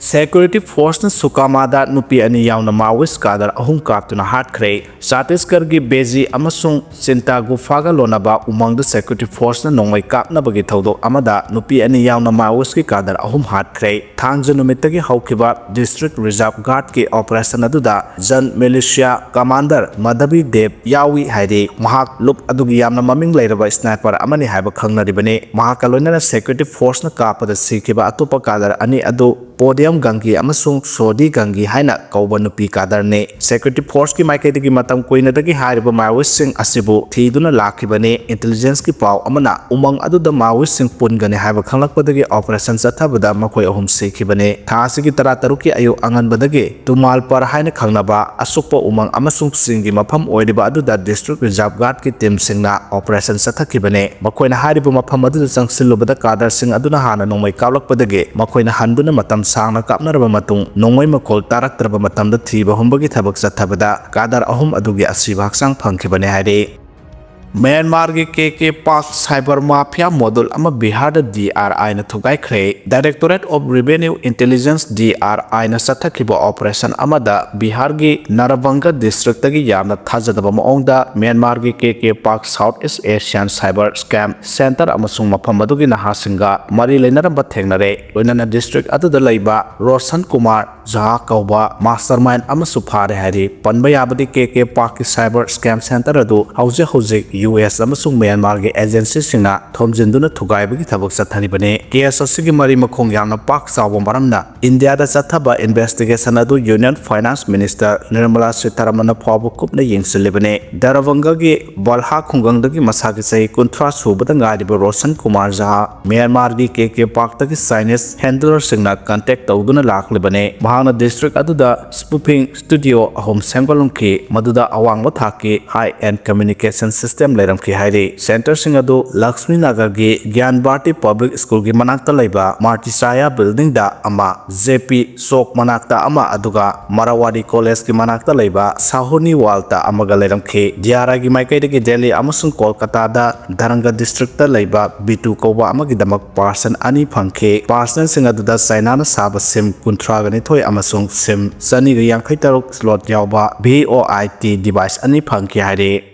ꯁꯦꯀ꯭ꯌꯨꯔꯤꯇꯤ ꯐꯣꯔꯁꯅ ꯁꯨꯀꯥꯃꯥꯗ ꯅꯨꯄꯤ ꯑꯅꯤ ꯌꯥꯎꯅ ꯃꯥꯑꯣꯏꯁ ꯀꯥꯗꯔ ꯑꯍꯨꯝ ꯀꯥꯞꯇꯨꯅ ꯍꯥꯠꯈ꯭ꯔꯦ꯫ ꯆꯇꯤꯁꯒꯔꯒꯤ ꯕꯦꯖꯤ ꯑꯃꯁꯨꯡ ꯆꯤꯟꯇꯥ ꯒꯨꯐꯥꯒ ꯂꯣꯟꯅꯕ ꯎꯃꯪꯗ ꯁꯦꯀ꯭ꯌꯨꯔꯤꯇꯤ ꯐꯣꯔꯁꯅ ꯅꯣꯡꯃꯩ ꯀꯥꯞꯅꯕꯒꯤ ꯊꯧꯗꯣꯛ ꯑꯃꯗ ꯅꯨꯄꯤ ꯑꯅꯤ ꯌꯥꯎꯅ ꯃꯥꯑꯣꯏꯁꯀꯤ ꯀꯥꯗꯔ ꯑꯍꯨꯝ ꯍꯥꯠꯈ꯭ꯔꯦ꯫ ꯊꯥꯡꯖ ꯅꯨꯃꯤꯠꯇꯒꯤ ꯍꯧꯈꯤꯕ ꯗꯤꯁꯇ꯭ꯔꯤꯛ ꯔꯤꯖꯥꯔꯚ ꯒꯥꯔꯗꯀꯤ ꯑꯣꯄꯔꯦꯁꯟ ꯑꯗꯨꯗ ꯖꯟ ꯃꯤꯂꯤꯁꯤꯌꯥ ꯀꯃꯥꯟꯗꯔ ꯃꯗꯕꯤ ꯗꯦꯕ ꯌꯥꯎꯏ ꯍꯥꯏꯔꯤ꯫ ꯃꯍꯥꯛ ꯂꯨꯞ ꯑꯗꯨꯒꯤ ꯌꯥꯝꯅ ꯃꯃꯤꯡ ꯂꯩꯔꯕ ꯁ꯭ꯅꯥꯏꯄꯔ ꯑꯃꯅꯤ ꯍꯥꯏꯕ ꯈꯪꯅꯔꯤꯕꯅꯤ꯫ ꯃꯍꯥꯛꯀ ꯂꯣꯏꯅꯅ ꯁꯦꯀ꯭ꯌꯨꯔꯤꯇꯤ ꯐꯣꯔꯁꯅ ꯀꯥꯞꯄꯗ ꯁꯤꯈꯤꯕ ꯑꯇꯣꯞꯄ ꯀꯥꯗꯔ ꯑꯅꯤ ꯑꯗꯨ ꯄꯣꯗꯤꯌꯝ ꯒꯪꯒꯤ ꯑꯃꯁꯨꯡ ꯁꯣꯗꯤ ꯒꯪꯒꯤ ꯍꯥꯏꯅ ꯀꯧꯕ ꯅꯨꯄꯤ ꯀꯥꯗꯔꯅꯤ꯫ ꯁꯦꯀ꯭ꯌꯨꯔꯤꯇꯤ ꯐꯣꯔꯁꯀꯤ ꯃꯥꯏꯀꯩꯗꯒꯤ ꯃꯇꯝ ꯀꯨꯏꯅꯗꯒꯤ ꯍꯥꯏꯔꯤꯕ ꯃꯥꯑꯣꯏꯁꯤꯡ ꯑꯁꯤꯕꯨ ꯊꯤꯗꯨꯅ ꯂꯥꯛꯈꯤꯕꯅꯤ꯫ ꯏꯟꯇꯦꯂꯤꯖꯦꯟꯁꯀꯤ ꯄꯥꯎ ꯑꯃꯅ ꯎꯃꯪ ꯑꯗꯨꯗ ꯃꯥꯑꯣꯏꯁꯤꯡ ꯄꯨꯟꯒꯅꯤ ꯍꯥꯏꯕ ꯈꯪꯂꯛꯄꯗꯒꯤ ꯑꯣꯄꯔꯦꯁꯟ ꯆꯠꯊꯕꯗ ꯃꯈꯣꯏ ꯑꯍꯨꯝ ꯁꯤꯈꯤꯕꯅꯤ꯫ ꯊꯥ ꯑꯁꯤꯒꯤ ꯇꯔꯥꯇꯔꯨꯛꯀꯤ ꯑꯌꯨꯛ ꯑꯉꯟꯕꯗꯒꯤ ꯇꯨꯃꯥꯜꯄꯔ ꯍꯥꯏꯅ ꯈꯪꯅꯕ ꯑꯁꯨꯛꯄ ꯎꯃꯪ ꯑꯃꯁꯨꯡ ꯆꯤꯡꯒꯤ ꯃꯐꯝ ꯑꯣꯏꯔꯤꯕ ꯑꯗꯨꯗ ꯗꯤꯁꯇ꯭ꯔꯤꯛ ꯔꯤꯖꯥꯔꯚ ꯒꯥꯔꯗꯀꯤ ꯇꯤꯝꯁꯤꯡꯅ ꯑꯣꯄꯔꯦꯁꯟ ꯆꯠꯊꯈꯤꯕꯅꯤ꯫ ꯃꯈꯣꯏꯅ ꯍꯥꯏꯔꯤꯕ ꯃꯐꯝ ꯑꯗꯨꯗ ꯆꯪꯁꯤꯜꯂꯨꯕꯗ ꯀꯥꯗꯔꯁꯤꯡ ꯑꯗꯨꯅ ꯍꯥꯟꯅ ꯅꯣꯡꯃꯩ ꯀꯥꯞꯂꯛꯄꯗꯒꯤ ꯃꯈꯣꯏꯅ ꯍꯟꯗꯨꯅ ꯃꯇꯝ ꯁꯥꯡꯅ ꯀꯥꯞꯅꯔꯕ ꯃꯇꯨꯡ ꯅꯣꯡꯃꯩ ꯃꯈꯣꯜ ꯇꯥꯔꯛꯇ꯭ꯔꯕ ꯃꯇꯝꯗ ꯊꯤꯕ ꯍꯨꯝꯕꯒꯤ ꯊꯕꯛ ꯆꯠꯊꯕꯗ ꯀꯥꯗꯔ ꯑꯍꯨꯝ ꯑꯗꯨꯒꯤ ꯑꯁꯤꯕ ꯍꯛꯆꯥꯡ ꯐꯪꯈꯤꯕꯅꯤ ꯍꯥꯏꯔꯤ꯫ ꯃ꯭ꯌꯥꯟꯃꯥꯔꯒꯤ ꯀꯦ ꯀꯦ ꯄꯥꯛ ꯁꯥꯏꯕꯔ ꯃꯥꯐꯤꯌꯥ ꯃꯣꯗꯨꯜ ꯑꯃ ꯕꯤꯍꯥꯔꯗ ꯗꯤ ꯑꯥꯔ ꯑꯥꯏꯅ ꯊꯨꯒꯥꯏꯈ꯭ꯔꯦ꯫ Directorate of Revenue Intelligence, D R ꯑꯥꯏꯅ ꯆꯠꯊꯈꯤꯕ ꯑꯣꯄꯔꯦꯁꯟ ꯑꯃꯗ ꯕꯤꯍꯥꯔꯒꯤ ꯅꯔꯕꯪꯒ ꯗꯤꯁꯇ꯭ꯔꯤꯛꯇꯒꯤ ꯌꯥꯝꯅ ꯊꯥꯖꯗꯕ ꯃꯑꯣꯡꯗ ꯃ꯭ꯌꯥꯟꯃꯥꯔꯒꯤ ꯀꯦ ꯀꯦ ꯄꯥꯛ ꯁꯥꯎꯠ ꯏꯁ ꯑꯦꯁꯤꯌꯥꯟ ꯁꯥꯏꯕꯔ ꯁ꯭ꯀꯦꯝ ꯁꯦꯟꯇꯔ ꯑꯃꯁꯨꯡ ꯃꯐꯝ ꯑꯗꯨꯒꯤ ꯅꯍꯥꯁꯤꯡꯒ ꯃꯔꯤ ꯂꯩꯅꯔꯝꯕ ꯊꯦꯡꯅꯔꯦ꯫ ꯂꯣꯏꯅꯅ ꯗꯤꯁꯇ꯭ꯔꯤꯛ ꯑꯗꯨꯗ ꯂꯩꯕ ꯔꯣꯁꯟ ꯀꯨꯃꯥꯔ ꯖꯍꯥ ꯀꯧꯕ ꯃꯥꯁꯇꯔ ꯃꯥꯏꯟ ꯑꯃꯁꯨ ꯐꯥꯔꯦ ꯍꯥꯏꯔꯤ꯫ ꯄꯟꯕ ꯌꯥꯕꯗꯤ, ꯀꯦ ꯀꯦ ꯄꯥꯛꯀꯤ ꯁꯥꯏꯕꯔ ꯁ꯭ꯀꯦꯝ ꯁꯦꯟꯇꯔ ꯑꯗꯨ ꯍꯧꯖꯤꯛ ꯍꯧꯖꯤꯛ ꯌꯨ ꯑꯦꯁ ꯑꯃꯁꯨꯡ ꯃ꯭ꯌꯥꯟꯃꯥꯔꯒꯤ ꯑꯦꯖꯦꯟꯁꯤꯁꯤꯡꯅ ꯊꯣꯝꯖꯤꯟꯗꯨꯅ ꯊꯨꯒꯥꯏꯕꯒꯤ ꯊꯕꯛ ꯆꯠꯊꯔꯤꯕꯅꯤ꯫ ꯀꯦꯁ ꯑꯁꯤꯒꯤ ꯃꯔꯤ ꯃꯈꯣꯡ ꯌꯥꯝꯅ ꯄꯥꯛ ꯆꯥꯎꯕ ꯃꯔꯝꯅ ꯏꯟꯗꯤꯌꯥꯗ ꯆꯠꯊꯕ ꯏꯟꯚꯦꯁꯇꯤꯒꯦꯁꯟ ꯑꯗꯨ ꯌꯨꯅꯤꯌꯟ ꯐꯥꯏꯅꯥꯟꯁ ꯃꯤꯅꯤꯁꯇꯔ ꯅꯤꯔꯃꯂꯥ ꯁꯤꯇꯥꯔꯥꯃꯟꯅ ꯐꯥꯎꯕ ꯀꯨꯞꯅ ꯌꯦꯡꯁꯤꯜꯂꯤꯕꯅꯤ꯫ ꯗꯔꯕꯪꯒꯒꯤ ꯕꯜꯍꯥ ꯈꯨꯡꯒꯪꯗꯒꯤ ꯃꯁꯥꯒꯤ ꯆꯍꯤ ꯀꯨꯟꯊ꯭ꯔꯥ ꯁꯨꯕꯗ ꯉꯥꯏꯔꯤꯕ ꯔꯣꯁꯟ ꯀꯨꯃꯥꯔ ꯖꯍꯥ ꯃ꯭ꯌꯥꯟꯃꯥꯔꯒꯤ ꯀꯦ ꯀꯦ ꯄꯥꯛꯇꯒꯤ ꯆꯥꯏꯅꯤꯁ ꯍꯦꯟꯗꯂꯔꯁꯤꯡꯅ ꯀꯟꯇꯦꯛ ꯇꯧꯗꯨꯅ ꯂꯥꯛꯂꯤꯕꯅꯤ꯫ ꯃꯍꯥꯛꯅ ꯗꯤꯁꯇ꯭ꯔꯤꯛ ꯑꯗꯨꯗ ꯁ꯭ꯄꯨꯐꯤꯡ ꯁ꯭ꯇꯨꯗꯤꯑꯣ ꯑꯍꯨꯝ ꯁꯦꯝꯒꯠꯂꯝꯈꯤ, ꯃꯗꯨꯗ ꯑꯋꯥꯡꯕ ꯊꯥꯛꯀꯤ ꯍꯥꯏ ꯑꯦꯟ ꯀꯝꯃ꯭ꯌꯨꯅꯤꯀꯦꯁꯟ ꯁꯤꯁꯇꯦꯝ ꯂꯩꯔꯝꯈꯤ ꯍꯥꯏꯔꯤ꯫ ꯁꯦꯟꯇꯔꯁꯤꯡ ꯑꯗꯨ ꯂꯛꯁꯃꯤ ꯅꯒꯔꯒꯤ ꯒ꯭ꯌꯥꯟ ꯚꯥꯔꯇꯤ ꯄꯕ꯭ꯂꯤꯛ ꯁ꯭ꯀꯨꯜꯒꯤ ꯃꯅꯥꯛꯇ ꯂꯩꯕ ꯃꯥꯔꯇꯤꯁꯥꯌꯥ ꯕꯤꯜꯗꯤꯡꯗ ꯑꯃ, ꯖꯦ ꯄꯤ ꯆꯣꯛ ꯃꯅꯥꯛꯇ ꯑꯃ, ꯑꯗꯨꯒ ꯃꯔꯥꯋꯥꯔꯤ ꯀꯣꯂꯦꯖꯀꯤ ꯃꯅꯥꯛꯇ ꯂꯩꯕ ꯁꯥꯍꯨꯅꯤ ꯋꯥꯜꯇ ꯑꯃꯒ ꯂꯩꯔꯝꯈꯤ꯫ ꯗꯤ ꯑꯥꯔ ꯑꯥꯏꯒꯤ ꯃꯥꯏꯀꯩꯗꯒꯤ ꯗꯦꯜꯂꯤ ꯑꯃꯁꯨꯡ ꯀꯣꯜꯀꯇꯥꯗ ꯗꯔꯪꯒ ꯗꯤꯁꯇ꯭ꯔꯤꯛꯇ ꯂꯩꯕ ꯕꯤꯇꯨ ꯀꯧꯕ ꯑꯃꯒꯤꯗꯃꯛ ꯄꯥꯔꯁꯟ ꯑꯅꯤ ꯐꯪꯈꯤ꯫ ꯄꯥꯔꯁꯟꯁꯤꯡ ꯑꯗꯨꯗ ꯆꯥꯏꯅꯥꯅ ꯁꯥꯕ ꯁꯤꯝ ꯀꯨꯟꯊ꯭ꯔꯥꯒ ꯅꯤꯊꯣꯏ ꯑꯃꯁꯨꯡ ꯁꯤꯝ ꯆꯅꯤꯒ ꯌꯥꯡꯈꯩ ꯇꯔꯨꯛ ꯁ꯭ꯂꯣꯠ ꯌꯥꯎꯕ ꯚꯤ ꯑꯣ ꯑꯥꯏ ꯇꯤ ꯗꯤꯚꯥꯏꯁ ꯑꯅꯤ ꯐꯪꯈꯤ ꯍꯥꯏꯔꯤ꯫